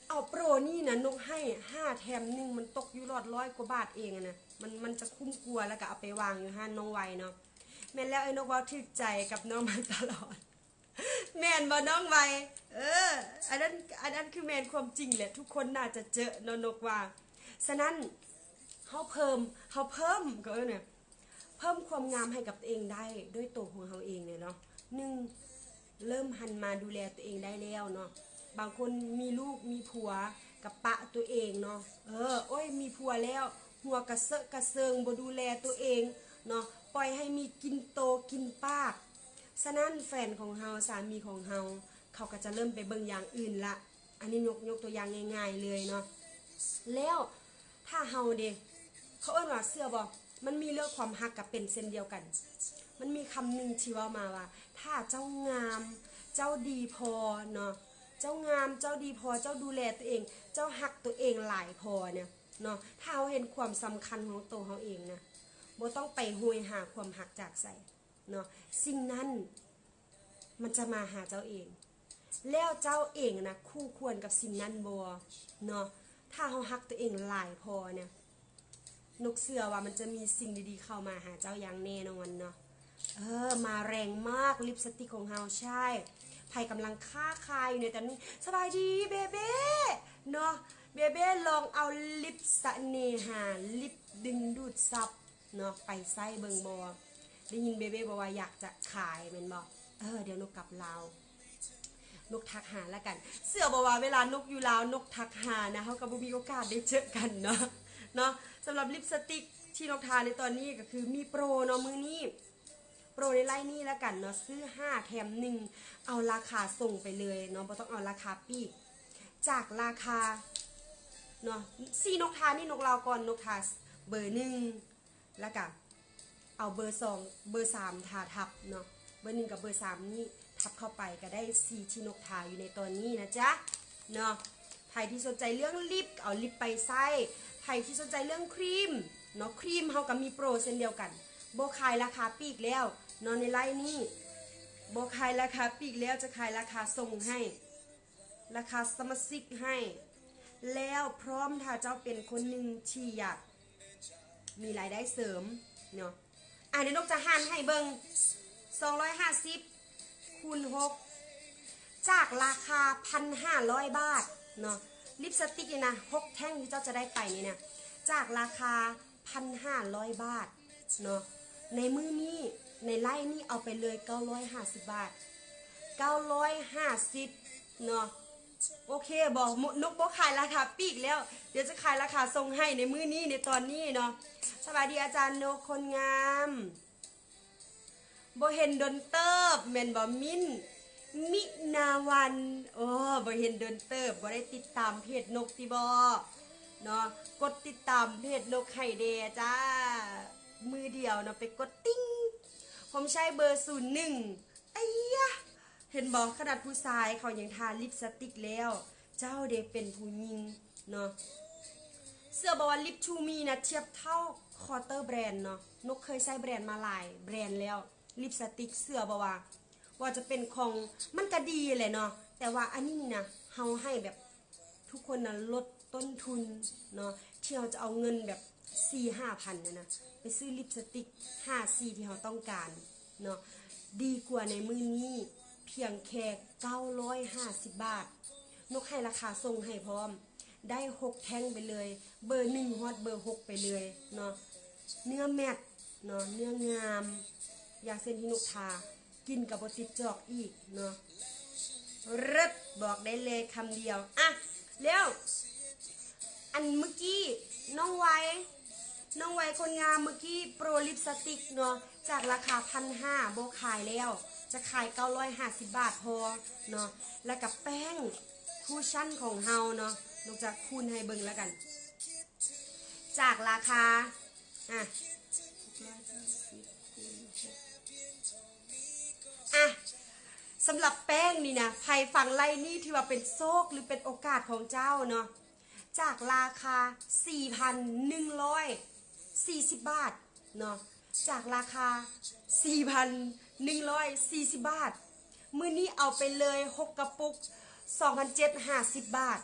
ເອົາໂປຣນີ້ນະ ນົກໃຫ້ຫ້າແຖມໜຶ່ງ ມັນຕົກຢູ່ຫຼອດຮ້ອຍກວ່າບາດເອງຫັ້ນນະ ມັນ ມັນຈະຄຸ້ມກວ່າ ແລ້ວກໍເອົາໄປວາງຢູ່ຮ້ານນ້ອງໄວເນາະ ແມ່ນແລ້ວ ອ້າຍນົກເວົ້າຖືກໃຈກັບນ້ອງມາຕະຫຼອດ ແມ່ນບໍ່ນ້ອງໄວ? ເອີ ອັນນັ້ນ ອັນນັ້ນຄືແມ່ນຄວາມຈິງແຫຼະ ທຸກຄົນໜ້າຈະເຈີເນາະ ນົກວ່າ ສະນັ້ນ ເຮົາເພີ່ມ ເຮົາເພີ່ມ ກໍເອີ້ນຫຍັງ ເພີ່ມຄວາມງາມໃຫ້ກັບຕົວເອງໄດ້ດ້ວຍໂຕຂອງເຮົາເອງນີ້ເນາະ ໜຶ່ງ ເລີ່ມຫັນມາດູແລຕົວເອງໄດ້ແລ້ວເນາະ ບາງຄົນມີລູກມີຜົວກໍປະຕົວເອງເນາະ ເອີ ໂອ້ຍ ມີຜົວແລ້ວ ຫົວກະເຊາະກະເຊີງ ບໍ່ດູແລຕົວເອງເນາະ ປ່ອຍໃຫ້ມີກິນໂຕກິນປາກ ສະນັ້ນແຟນຂອງເຮົາ ສາມີຂອງເຮົາ ເຂົາກໍຈະເລີ່ມໄປເບິ່ງຢ່າງອື່ນລະ ອັນນີ້ຍົກ ຍົກຕົວຢ່າງງ່າຍໆເລີຍເນາະ ແລ້ວ ຖ້າເຮົາເດ ເຂົາເອີ້ນວ່າ ເຊື່ອບໍ່ ມັນມີເລື່ອງຄວາມຮັກກໍເປັນເຊັ່ນດຽວກັນ ມັນມີຄຳໜຶ່ງທີ່ເວົ້າມາວ່າ ຖ້າເຈົ້າງາມ ເຈົ້າດີພໍເນາະ ເຈົ້າງາມ ເຈົ້າດີພໍ ເຈົ້າດູແລຕົວເອງ ເຈົ້າຮັກຕົວເອງຫຼາຍພໍນະເນາະ ຖ້າເຮົາເຫັນຄວາມສຳຄັນຂອງໂຕເຮົາເອງນະ ບໍ່ຕ້ອງໄປໂຫຍຫາຄວາມຮັກຈາກໃສ ເນາະ ສິ່ງນັ້ນມັນຈະມາຫາເຈົ້າເອງ ແລ້ວເຈົ້າເອງນະຄູ່ຄວນກັບສິ່ງນັ້ນບໍ່ເນາະ ຖ້າເຮົາຮັກຕົວເອງຫຼາຍພໍນະ ນົກເຊື່ອວ່າມັນຈະມີສິ່ງດີໆເຂົ້າມາຫາເຈົ້າຢ່າງແນ່ນອນເນາະ. ເອີ ມາແຮງມາກ ລິບສະຕິກຂອງເຮົາ. ໃຊ່ ໃຜກຳລັງຄ້າຂາຍຢູ່ໃນຕອນນີ້ ສະບາຍດີເບເບ້ເນາະ. ເບເບ້ລອງເອົາລິບສະເໜ່ຫາ ລິບດຶງດູດຊັບເນາະ ໄປໃຊ້ເບິ່ງບໍ່? ໄດ້ຍິນເບເບ້ບອກວ່າຢາກຈະຂາຍແມ່ນບໍ່? ເອີ ດຽວນົກກັບລາວ ນົກທັກຫາລະກັນ. ເຊື່ອບໍ່ວ່າເວລານົກຢູ່ລາວ ນົກທັກຫານະ ເຮົາກໍບໍ່ມີໂອກາດໄດ້ເຈີກັນເນາະ ເນາະ. ສຳລັບລິບສະຕິກທີ່ນົກທາໃນຕອນນີ້ກໍຄືມີໂປຣເນາະ ມື້ນີ້ ໂປຣໃນໄລນີ້ລະກັນເນາະ ຊື້ຫ້າແຖມໜຶ່ງ ເອົາລາຄາສົ່ງໄປເລີຍເນາະ ບໍ່ຕ້ອງເອົາລາຄາປີກ. ຈາກລາຄາເນາະ ສີ່ນົກທານີ້ ນົກລາວກ່ອນ ນົກທາເບີໜຶ່ງ ລະກະເອົາເບີສອງ ເບີສາມທາທັບເນາະ ເບີໜຶ່ງກັບເບີສາມນີ້ທັບເຂົ້າໄປ ກະໄດ້ສີທີ່ນົກທາຢູ່ໃນຕອນນີ້ນະຈ໊ະເນາະ. ໃຜທີ່ສົນໃຈເລື່ອງລິບ ເອົາລິບໄປໃຊ້. ໃຜທີ່ສົນໃຈເລື່ອງຄຣີມເນາະ ຄຣີມເຮົາກະມີໂປຣເຊັ່ນດຽວກັນ ບໍ່ຂາຍລາຄາປີກແລ້ວເນາະ ໃນໄລນີ້ ບໍ່ຂາຍລາຄາປີກແລ້ວ ຈະຂາຍລາຄາສົ່ງໃຫ້ ລາຄາສະມາຊິກໃຫ້ ແລ້ວພ້ອມ ຖ້າເຈົ້າເປັນຄົນໜຶ່ງທີ່ຢາກມີລາຍໄດ້ເສີມເນາະ. ອາ ດຽວນົກຈະຫັນໃຫ້ເບິ່ງ ສອງຮ້ອຍຫ້າສິບ ຄູນຫົກ ຈາກລາຄາພັນຫ້າຮ້ອຍບາດເນາະ ລິບສະຕິກນີ້ນະ ຫົກແທ່ງທີ່ເຈົ້າຈະໄດ້ໄປນີ້ນະ ຈາກລາຄາພັນຫ້າຮ້ອຍບາດເນາະ ໃນມື້ນີ້ ໃນໄລນີ້ເອົາໄປເລີຍເກົ້າຮ້ອຍຫ້າສິບບາດ ເກົ້າຮ້ອຍຫ້າສິບເນາະ. ໂອເຄບໍ່? ນົກບໍ່ຂາຍລາຄາປີກແລ້ວ ດຽວຈະຂາຍລາຄາສົ່ງໃຫ້ໃນມື້ນີ້ ໃນຕອນນີ້ເນາະ. ສະບາຍດີອາຈານນົກຄົນງາມ. ບໍ່ເຫັນດົນເຕີບແມ່ນບໍ່? ມິ້ນ ມິນາວັນ. ໂອ້ ບໍ່ເຫັນດົນເຕີບ ບໍ່ໄດ້ຕິດຕາມເພຈນົກຕິບໍເນາະ? ກົດຕິດຕາມເພຈນົກໃຫ້ແດ່ຈ້າ ມືດຽວເນາະ ໄປກົດຕິງ ຜົມໃຊ້ເບີສູນໜຶ່ງ. ໄອ້ຍະ ເຫັນບໍ່? ຂະໜາດຜູ້ຊາຍເຂົາຍັງທາລິບສະຕິກແລ້ວ ເຈົ້າເດເປັນຜູ້ຍິງເນາະ. ເຊື່ອບໍ່ວ່າລິບທູມີນະ ທຽບເທົ່າຄອເຕີແບຣນເນາະ. ນົກເຄີຍໃຊ້ແບຣນມາຫຼາຍແບຣນແລ້ວ ລິບສະຕິກ ເຊື່ອບໍ່ວ່າ ວ່າຈະເປັນຂອງ ມັນກະດີແຫຼະເນາະ ແຕ່ວ່າອັນນີ້ນີ້ນະ ເຮົາໃຫ້ແບບ ທຸກຄົນນະ ລົດຕົ້ນທຶນເນາະ ທີ່ເຮົາຈະເອົາເງິນແບບສີ່ຫ້າພັນຫັ້ນນະ ໄປຊື້ລິບສະຕິກຫ້າສີທີ່ເຮົາຕ້ອງການເນາະ ດີກວ່າໃນມື້ນີ້ພຽງແຄ່ເກົ້າຮ້ອຍຫ້າສິບບາດ. ນົກໃຫ້ລາຄາສົ່ງໃຫ້ພ້ອມ ໄດ້ຫົກແທ່ງໄປເລີຍ ເບີໜຶ່ງຮອດເບີຫົກໄປເລີຍເນາະ. ເນື້ອແມັດເນາະ ເນື້ອງາມ ຢ່າງເຊັ່ນທີ່ນົກທາ ກິນກະບໍ່ຕິດຈອກອີກເນາະ ເລີດ ບອກໄດ້ເລີຍຄຳດຽວ. ອະ ແລ້ວ ອັນມື້ກີ້ນ້ອງໄວ ນ້ອງໄວຄົນງາມ ມື້ກີ້ໂປຣລິບສະຕິກເນາະ ຈາກລາຄາພັນຫ້າບໍ່ຂາຍແລ້ວ ຈະຂາຍເກົ້າຮ້ອຍຫ້າສິບບາດພໍເນາະ ແລ້ວກະແປ້ງຄູຊັນຂອງເຮົາເນາະ ນົກຈະຄູນໃຫ້ເບິ່ງລະກັນ ຈາກລາຄາ ອະ ອະ ສຳລັບແປ້ງນີ້ນະ ໃຜຟັງໄລນີ້ຖືວ່າເປັນໂຊກ ຫຼື ເປັນໂອກາດຂອງເຈົ້າເນາະ. ຈາກລາຄາສີ່ພັນໜຶ່ງຮ້ອຍສີ່ສິບບາດເນາະ ຈາກລາຄາສີ່ພັນໜຶ່ງຮ້ອຍສີ່ສິບບາດ ມື້ນີ້ເອົາໄປເລີຍຫົກກະປຸກ ສອງພັນເຈັດຮ້ອຍຫ້າສິບບາດ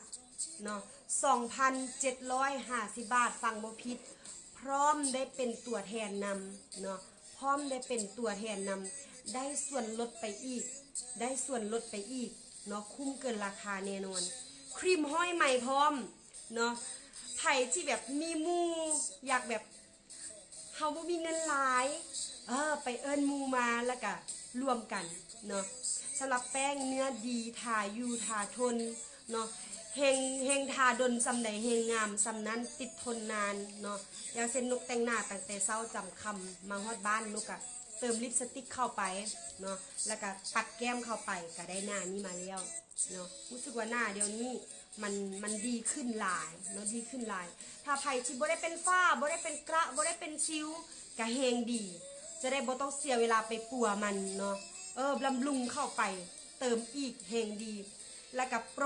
ເນາະ ສອງພັນເຈັດຮ້ອຍຫ້າສິບບາດ ຟັງບໍ່ຜິດ ພ້ອມໄດ້ເປັນຕົວແທນນຳເນາະ ພ້ອມໄດ້ເປັນຕົວແທນນຳ ໄດ້ສ່ວນລົດໄປອີກ ໄດ້ສ່ວນລົດໄປອີກເນາະ ຄຸ້ມເກີນລາຄາແນ່ນອນ ຄຣີມຮ້ອຍໄໝພ້ອມເນາະ ໃຜທີ່ແບບມີໝູ່ ຢາກແບບ ເຮົາບໍ່ມີເງິນຫຼາຍ ເອີ ໄປເອີ້ນໝູ່ມາ ແລ້ວກະລວມກັນເນາະ ສຳລັບແປ້ງເນື້ອດີ ທາຢູ່ທາທົນເນາະ ແຮງ ແຮງທາດົນສ່ຳໃດແຮງງາມສ່ຳນັ້ນ ຕິດທົນນານເນາະ ຢ່າງເຊັ່ນນົກແຕ່ງໜ້າຕັ້ງແຕ່ເຊົ້າຈຳຄ່ຳ ມາຮອດບ້ານນົກກະເຕີມລິບສະຕິກເຂົ້າໄປເນາະ ແລ້ວກະປັດແກ້ມເຂົ້າໄປ ກະໄດ້ໜ້ານີ້ມາແລ້ວ ເນາະ ຮູ້ສຶກວ່າໜ້າດຽວນີ້ມັນ ມັນດີຂຶ້ນຫຼາຍເນາະ ດີຂຶ້ນຫຼາຍ ຖ້າໃຜທີ່ບໍ່ໄດ້ເປັນຝ້າ ບໍ່ໄດ້ເປັນກະ ບໍ່ໄດ້ເປັນສິວ ກະແຮງດີ ຈະໄດ້ບໍ່ຕ້ອງເສຍເວລາໄປປົວມັນເນາະ ເອີ ບຳລຸງເຂົ້າໄປ ເຕີມອີກແຮງດີ ແລ້ວກະໂປຣ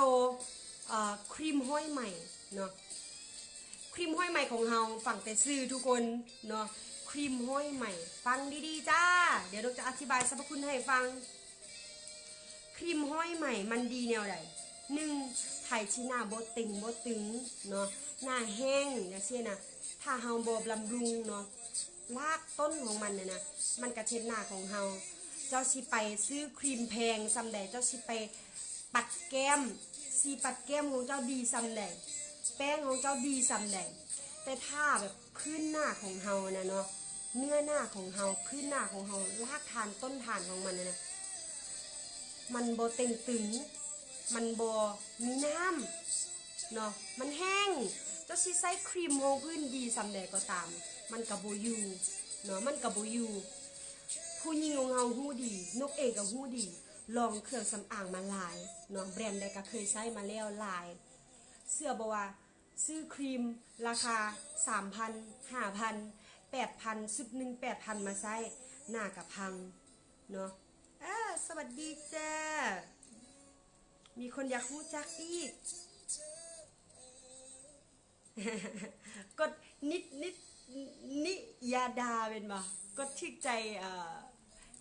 ເອີ ຄຣີມຮ້ອຍໄໝເນາະ ຄຣີມຮ້ອຍໄໝຂອງເຮົາ ຟັງແຕ່ຊື່ທຸກຄົນເນາະ ຄຣີມຮ້ອຍໄໝ ຟັງດີໆຈ້າ ດຽວນົກຈະອະທິບາຍສັບພະຄຸນໃຫ້ຟັງ ຄຣີມຮ້ອຍໄໝມັນດີແນວໃດ? ໜຶ່ງ ໃຜທີ່ໜ້າບໍ່ເຕັງບໍ່ຕຶງເນາະ ໜ້າແຫ້ງຈັ່ງຊີ້ນະ ຖ້າເຮົາບໍ່ບຳລຸງເນາະ ລາກຕົ້ນຂອງມັນນະ ມັນກະເຮັດໜ້າຂອງເຮົາ. ເຈົ້າຊິໄປຊື້ຄຣີມແພງສ່ຳໃດ ເຈົ້າຊິໄປປັດແກ້ມ ສີປັດແກ້ມຂອງເຈົ້າດີສ່ຳໃດ ແປ້ງຂອງເຈົ້າດີສ່ຳໃດ ແຕ່ຖ້າແບບພື້ນໜ້າຂອງເຮົານະເນາະ ເນື້ອໜ້າຂອງເຮົາ ພື້ນໜ້າຂອງເຮົາ ລາກຖານຕົ້ນຖານຂອງມັນນະ ມັນບໍ່ເຕັງຕຶງ ມັນບໍ່ມີນ້ຳເນາະ ມັນແຫ້ງ. ເຈົ້າຊິໃຊ້ຄຣີມຮອງພື້ນດີສ່ຳໃດກໍຕາມ ມັນກະບໍ່ຢູ່ເນາະ ມັນກະບໍ່ຢູ່. ຜູ້ຍິງຂອງເຮົາຮູ້ດີ ນົກເອງກະຮູ້ດີ ລອງເຄື່ອງສຳອາງມາຫຼາຍເນາະ ແບຣນໃດກະເຄີຍໃຊ້ມາແລ້ວຫຼາຍ. ເຊື່ອບໍ່ວ່າ ຊື້ຄຣີມລາຄາສາມພັນ ຫ້າພັນ ແປດພັນ ຊຸດໜຶ່ງແປດພັນ ມາໃຊ້ ໜ້າກະພັງເນາະ. ເອີ ສະຫວັດດີຈ້າ ມີຄົນຢາກຮູ້ຈັກອີກ ກົດນິດ ນິດ ນິ ຢາດາ ແມ່ນບໍ່? ກົດຖືກໃຈ ເອີ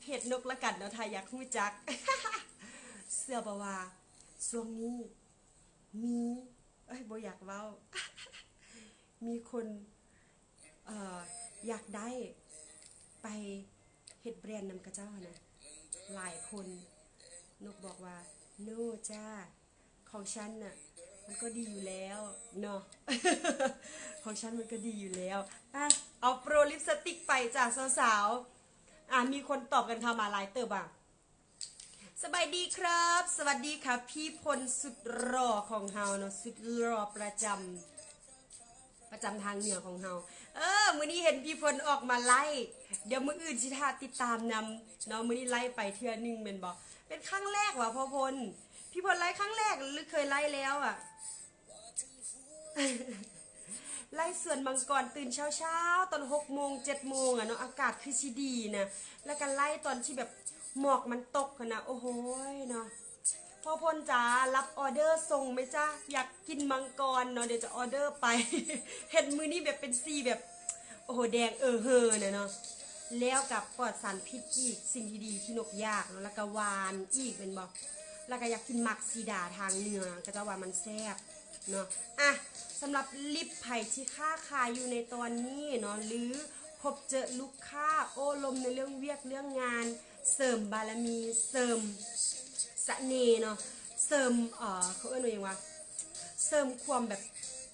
ເພຈນົກລະກັນເນາະ ຖ້າຢາກຮູ້ຈັກ. ເຊື່ອບໍ່ວ່າຊ່ວງນີ້ ມີ ເອີຍ ບໍ່ຢາກເວົ້າ ມີຄົນ ເອີ ຢາກໄດ້ໄປເຮັດແບຣນນຳຂະເຈົ້າຫັ້ນນະ ຫຼາຍຄົນ. ນົກບອກວ່າ ໂນຈ້າ ຂອງຊັ້ນນະ ມັນກໍດີຢູ່ແລ້ວເນາະ ຂອງຊັ້ນມັນກໍດີຢູ່ແລ້ວ. ອະ ເອົາໂປຣລິບສະຕິກໄປຈ້າສາວໆ. ອະ ມີຄົນຕອບກັນເຂົ້າມາຫຼາຍເຕີບວ່າ ສະບາຍດີຄັບ ສະຫວັດດີຄັບ ພີ່ພົນສຸດຫຼໍ່ຂອງເຮົາເນາະ ສຸດຫຼໍ່ປະຈຳ ປະຈຳທາງເໜືອຂອງເຮົາ. ເອີ ມື້ນີ້ເຫັນພີ່ພົນອອກມາໄລຟ໌ ດຽວມື້ອື່ນຊິຖ້າຕິດຕາມນຳເນາະ. ມື້ນີ້ໄລຟ໌ໄປເທື່ອໜຶ່ງແມ່ນບໍ່? ເປັນຄັ້ງແລກຫວາພໍ່ພົນ? ພີ່ພົນໄລຟ໌ຄັ້ງແລກ ຫຼືເຄີຍໄລຟ໌ແລ້ວອະ? ໄລຟ໌ສວນມັງກອນ ຕື່ນເຊົ້າໆ ຕອນຫົກໂມງ ເຈັດໂມງອະເນາະ ອາກາດຄືຊິດີນະ ແລ້ວກະໄລຟ໌ຕອນທີ່ແບບໝອກມັນຕົກຫັ້ນນະ. ໂອ້ໂຫຍເນາະ ພໍ່ພົນຈ໋າ ຮັບອໍເດີສົ່ງໄໝຈ໋າ ຢາກກິນມັງກອນເນາະ ດຽວຈະອໍເດີໄປ. ເຫັນມື້ນີ້ແບບເປັນສີແບບ ໂອ້ໂຫ ແດງເອີເຮີນະເນາະ ແລ້ວກະປອດສານພິດອີກ ສິ່ງທີ່ດີທີ່ນົກຢາກເນາະ ແລ້ວກະຫວານອີກແມ່ນບໍ່? ແລ້ວກະຢາກກິນໝາກສີດາທາງເໜືອ ຂະເຈົ້າວ່າມັນແຊບເນາະ. ອະ ສຳລັບລິບໃຜທີ່ຄ້າຂາຍຢູ່ໃນຕອນນີ້ເນາະ ຫຼື ພົບເຈີລູກຄ້າ ໂອ້ລົມໃນເລື່ອງວຽກເລື່ອງງານ ເສີມບາລະມີ ເສີມສະເໜ່ເນາະ ເສີມ ເອີ ເຂົາເອີ້ນວ່າຫຍັງຫວາ ເສີມຄວາມແບບ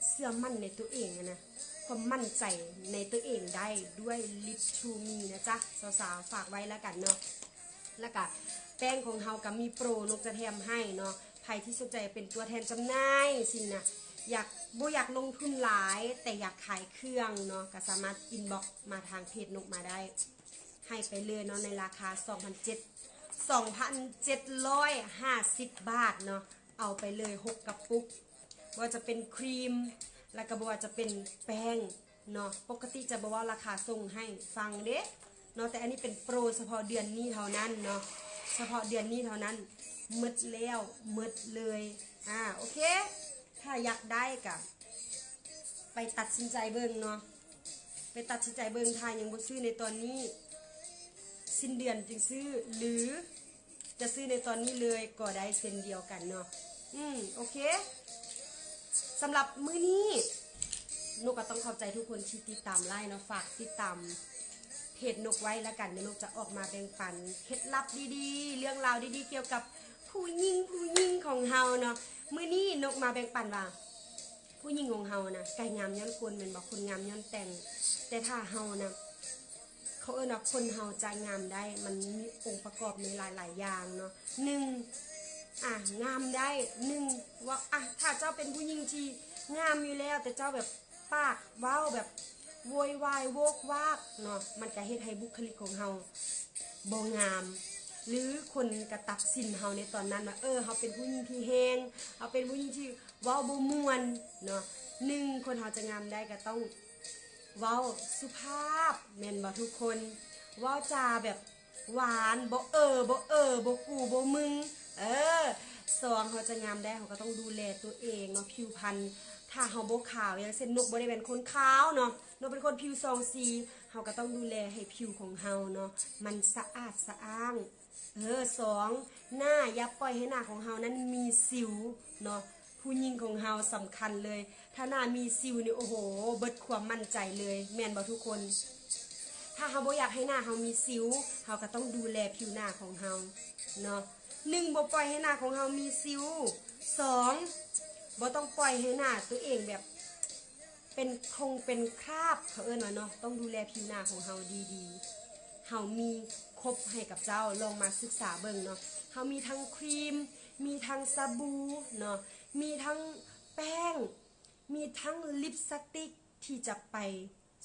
ເຊື່ອໝັ້ນໃນຕົວເອງຫັ້ນນະ ຄວາມໝັ້ນໃຈໃນຕົວເອງໄດ້ດ້ວຍລິບທູມີນະຈ໋າ ສາວໆ ຝາກໄວ້ລະກັນເນາະ. ລະກະແປ້ງຂອງເຮົາກະມີໂປຣ ນົກຈະແຖມໃຫ້ເນາະ ໃຜທີ່ສົນໃຈເປັນຕົວແທນຈຳໜ່າຍຊີ້ນະ ຢາກ ບໍ່ຢາກລົງທຶນຫຼາຍ ແຕ່ຢາກຂາຍເຄື່ອງເນາະ ກະສາມາດອິນບັອກມາທາງເພຈນົກມາໄດ້ ໃຫ້ໄປເລີຍເນາະ ໃນລາຄາສອງພັນເຈັດ ສອງພັນເຈັດຮ້ອຍຫ້າສິບບາດເນາະ ເອົາໄປເລີຍຫົກກະປຸກ ບໍ່ວ່າຈະເປັນຄຣີມ ລະກະບໍ່ວ່າຈະເປັນແປ້ງເນາະ. ປົກກະຕິຈະບໍ່ເວົ້າລາຄາສົ່ງໃຫ້ຟັງເດ້ເນາະ ແຕ່ອັນນີ້ເປັນໂປຣສະເພາະເດືອນນີ້ເທົ່ານັ້ນເນາະ ສະເພາະເດືອນນີ້ເທົ່ານັ້ນ ໝົດແລ້ວໝົດເລີຍ. ອາ ໂອເຄ ຖ້າຢາກໄດ້ກະໄປຕັດສິນໃຈເບິ່ງເນາະ ໄປຕັດສິນໃຈເບິ່ງ ຖ້າຍັງບໍ່ຊື້ໃນຕອນນີ້ ສິ້ນເດືອນຈຶ່ງຊື້ ຫຼື ຈະຊື້ໃນຕອນນີ້ເລີຍກໍໄດ້ເຊັ່ນດຽວກັນເນາະ. ອືມ ໂອເຄ ສຳລັບມື້ນີ້ ນົກກະຕ້ອງຂອບໃຈທຸກຄົນທີ່ຕິດຕາມໄລຟ໌ເນາະ ຝາກຕິດຕາມເພຈນົກໄວ້ລະກັນ ດຽວນົກຈະອອກມາແບ່ງປັນເຄັດລັບດີໆ ເລື່ອງລາວດີໆ ກ່ຽວກັບຜູ້ຍິງ ຜູ້ຍິງຂອງເຮົາເນາະ. ມື້ນີ້ນົກມາແບ່ງປັນວ່າ ຜູ້ຍິງຂອງເຮົານະ ກະງາມຍ້ອນຄົນແມ່ນບໍ່? ຄົນງາມຍ້ອນແຕ່ງ ແຕ່ຖ້າເຮົານະ ເຂົາເອີ້ນວ່າຄົນເຮົາຈະງາມໄດ້ ມັນມີອົງປະກອບໃນຫຼາຍໆຢ່າງເນາະ. ໜຶ່ງ ອາ ງາມໄດ້ ໜຶ່ງ ວ່າ ອາ ຖ້າເຈົ້າເປັນຜູ້ຍິງທີ່ງາມຢູ່ແລ້ວ ແຕ່ເຈົ້າແບບປາກເວົ້າແບບໂວຍວາຍໂວກວາກເນາະ ມັນກະເຮັດໃຫ້ບຸກຄະລິກຂອງເຮົາບໍ່ງາມ ຫຼື ຄົນກະຕັດສິນເຮົາໃນຕອນນັ້ນວ່າ ເອີ ເຮົາເປັນຜູ້ຍິງທີ່ແຮງ ເຮົາເປັນຜູ້ຍິງທີ່ ເວົ້າບໍ່ມ່ວນເນາະ. ໜຶ່ງ ຄົນເຮົາຈະງາມໄດ້ກະຕ້ອງເວົ້າສຸພາບ ແມ່ນບໍ່ທຸກຄົນ? ເວົ້າຈາແບບຫວານ ບໍ່ເອີ່ບໍ່ເອີ່ ບໍ່ກູ່ບໍ່ມຶງ ເອີ. ສອງ ເຮົາຈະງາມໄດ້ ເຮົາກະຕ້ອງດູແລຕົວເອງເນາະ ຜິວພັນ ຖ້າເຮົາບໍ່ຂາວ ຢ່າງເຊັ່ນ ນົກບໍ່ໄດ້ແມ່ນຄົນຂາວເນາະ ນົກເປັນຄົນຜິວສອງສີ ເຮົາກະຕ້ອງດູແລໃຫ້ຜິວຂອງເຮົາເນາະ ມັນສະອາດສະອ້າງ ເອີ ສອງ ໜ້າ ຢ່າປ່ອຍໃຫ້ໜ້າຂອງເຮົານັ້ນມີສິວເນາະ. ຜູ້ຍິງຂອງເຮົາສຳຄັນເລີຍ ຖ້າໜ້າມີສິວນີ້ ໂອ້ໂຫ ເບິດຄວາມໝັ້ນໃຈເລີຍ ແມ່ນບໍ່ທຸກຄົນ? ຖ້າເຮົາບໍ່ຢາກໃຫ້ໜ້າເຮົາມີສິວ ເຮົາກໍຕ້ອງດູແລຜິວໜ້າຂອງເຮົາເນາະ. ໜຶ່ງ ບໍ່ປ່ອຍໃຫ້ໜ້າຂອງເຮົາມີສິວ. ສອງ ບໍ່ຕ້ອງປ່ອຍໃຫ້ໜ້າຕົວເອງແບບ ເປັນຄົງເປັນຄາບ ເຂົາເອີ້ນວ່າເນາະ, ຕ້ອງດູແລຜິວໜ້າຂອງເຮົາດີໆ. ເຮົາມີຄົບໃຫ້ກັບເຈົ້າ, ລອງມາສຶກສາເບິ່ງເນາະ. ເຮົາມີທັງຄຣີມ, ມີທັງສະບູເນາະ, ມີທັງແປ້ງ, ມີທັງລິບສະຕິກທີ່ຈະໄປ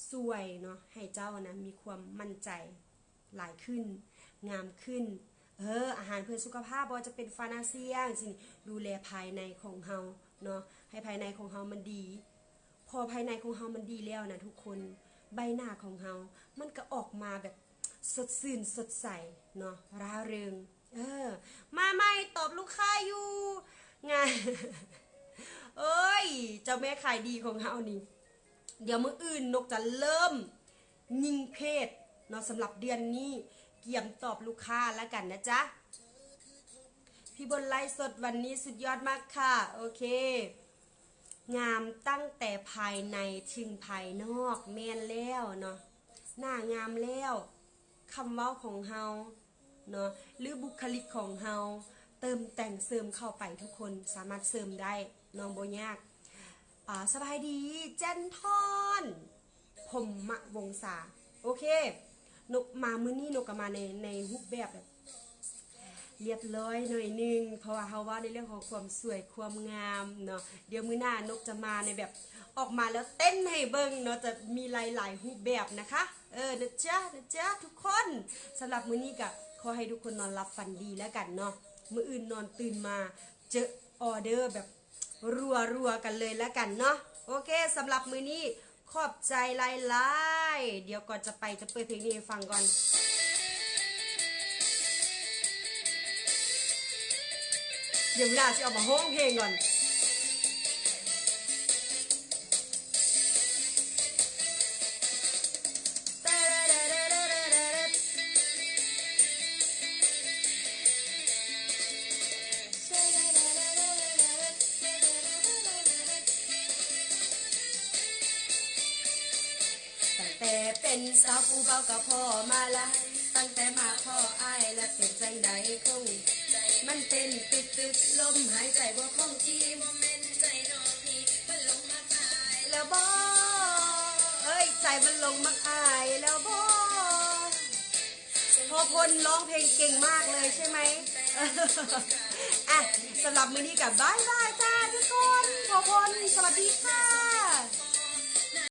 ຊ່ວຍເນາະ ໃຫ້ເຈົ້ານະມີຄວາມໝັ້ນໃຈ ຫຼາຍຂຶ້ນ, ງາມຂຶ້ນ. ເອີ ອາຫານເພື່ອສຸຂະພາບ ບໍ່ວ່າຈະເປັນຟານາເຊຍຈັ່ງຊີ້ ດູແລພາຍໃນຂອງເຮົາເນາະ, ໃຫ້ພາຍໃນຂອງເຮົາມັນດີ. ພໍພາຍໃນຂອງເຮົາມັນດີແລ້ວນະທຸກຄົນ, ໃບໜ້າຂອງເຮົາມັນກໍອອກມາແບບສົດຊື່ນສົດໃສເນາະ, ຮ່າເຣິງ. ເອີ ມາໃໝ່ ຕອບລູກຄ້າຢູ່ງານ. ໂອ້ຍ ເຈົ້າແມ່ຂາຍດີຂອງເຮົານີ້. ດຽວມື້ອື່ນນົກຈະເລີ່ມຍິງເພຈເນາະ ສຳລັບເດືອນນີ້ ກຽມຕອບລູກຄ້າລະກັນນະຈ໊ະ. ພີ່ບົນໄລຟ໌ສົດວັນນີ້ສຸດຍອດມາກຄ່ະ. ໂອເຄ ງາມຕັ້ງແຕ່ພາຍໃນເຖິງພາຍນອກ. ແມ່ນແລ້ວເນາະ, ໜ້າງາມແລ້ວ ຄຳເວົ້າຂອງເຮົາ ເນາະ ຫຼື ບຸກຄະລິກຂອງເຮົາ ເຕີມແຕ່ງເສີມເຂົ້າໄປ ທຸກຄົນສາມາດເສີມໄດ້ເນາະ ບໍ່ຍາກ. ອາ ສະບາຍດີ ແຈັນທອນ ພົມມະວົງສາ. ໂອເຄ ນົກມາມື້ນີ້ ນົກກໍມາໃນ ໃນຮູບແບບ ແບບລຽບລ້ອຍໜ້ອຍໜຶ່ງ ເພາະວ່າເຮົາເວົ້າໃນເລື່ອງຂອງຄວາມສວຍຄວາມງາມເນາະ. ດຽວມື້ໜ້ານົກຈະມາໃນແບບ ອອກມາແລ້ວເຕັ້ນໃຫ້ເບິ່ງເນາະ, ຈະມີຫຼາຍໆຮູບແບບນະຄະ. ເອີ ນະຈ໊ະ ນະຈ໊ະທຸກຄົນ. ສຳລັບມື້ນີ້ກະຂໍໃຫ້ທຸກຄົນນອນຫຼັບຝັນດີແລ້ວກັນເນາະ, ມື້ອື່ນນອນຕື່ນມາເຈີອໍເດີແບບ ຣັວໆກັນເລີຍລະກັນເນາະ. ໂອເຄ ສຳລັບມື້ນີ້ຂອບໃຈຫຼາຍໆ. ດຽວກ່ອນຈະໄປ ຈະເປີດເພງນີ້ໃຫ້ຟັງກ່ອນ. ດຽວເວລາຊິອອກມາຮ້ອງເພງກ່ອນ. ຕັ້ງແຕ່ເປັນສາວຜູ້ບ່າວກໍພໍມາລະ, ຕັ້ງແຕ່ມາພໍ້ອ້າຍລະເປັນຈັ່ງໃດຄົງໃຈ ມັນເຕັ້ນຕຶກໆ ລົມຫາຍໃຈບໍ່ຄົງທີ່ ບໍ່ແມ່ນໃຈນ້ອງນີ້ມັນຫຼົງມັກອ້າຍແລ້ວບໍ? ເອີຍ ໃຈມັນຫຼົງມັກອ້າຍແລ້ວບໍ? ພໍ່ພົນຮ້ອງເພງເກັ່ງມາກເລີຍໃຊ່ໄໝ? ອ່ະ ສຳລັບມື້ນີ້ກໍບາຍບາຍຈ້າທຸກຄົນ. ພໍ່ພົນ ສະຫວັດດີຄ່ະ.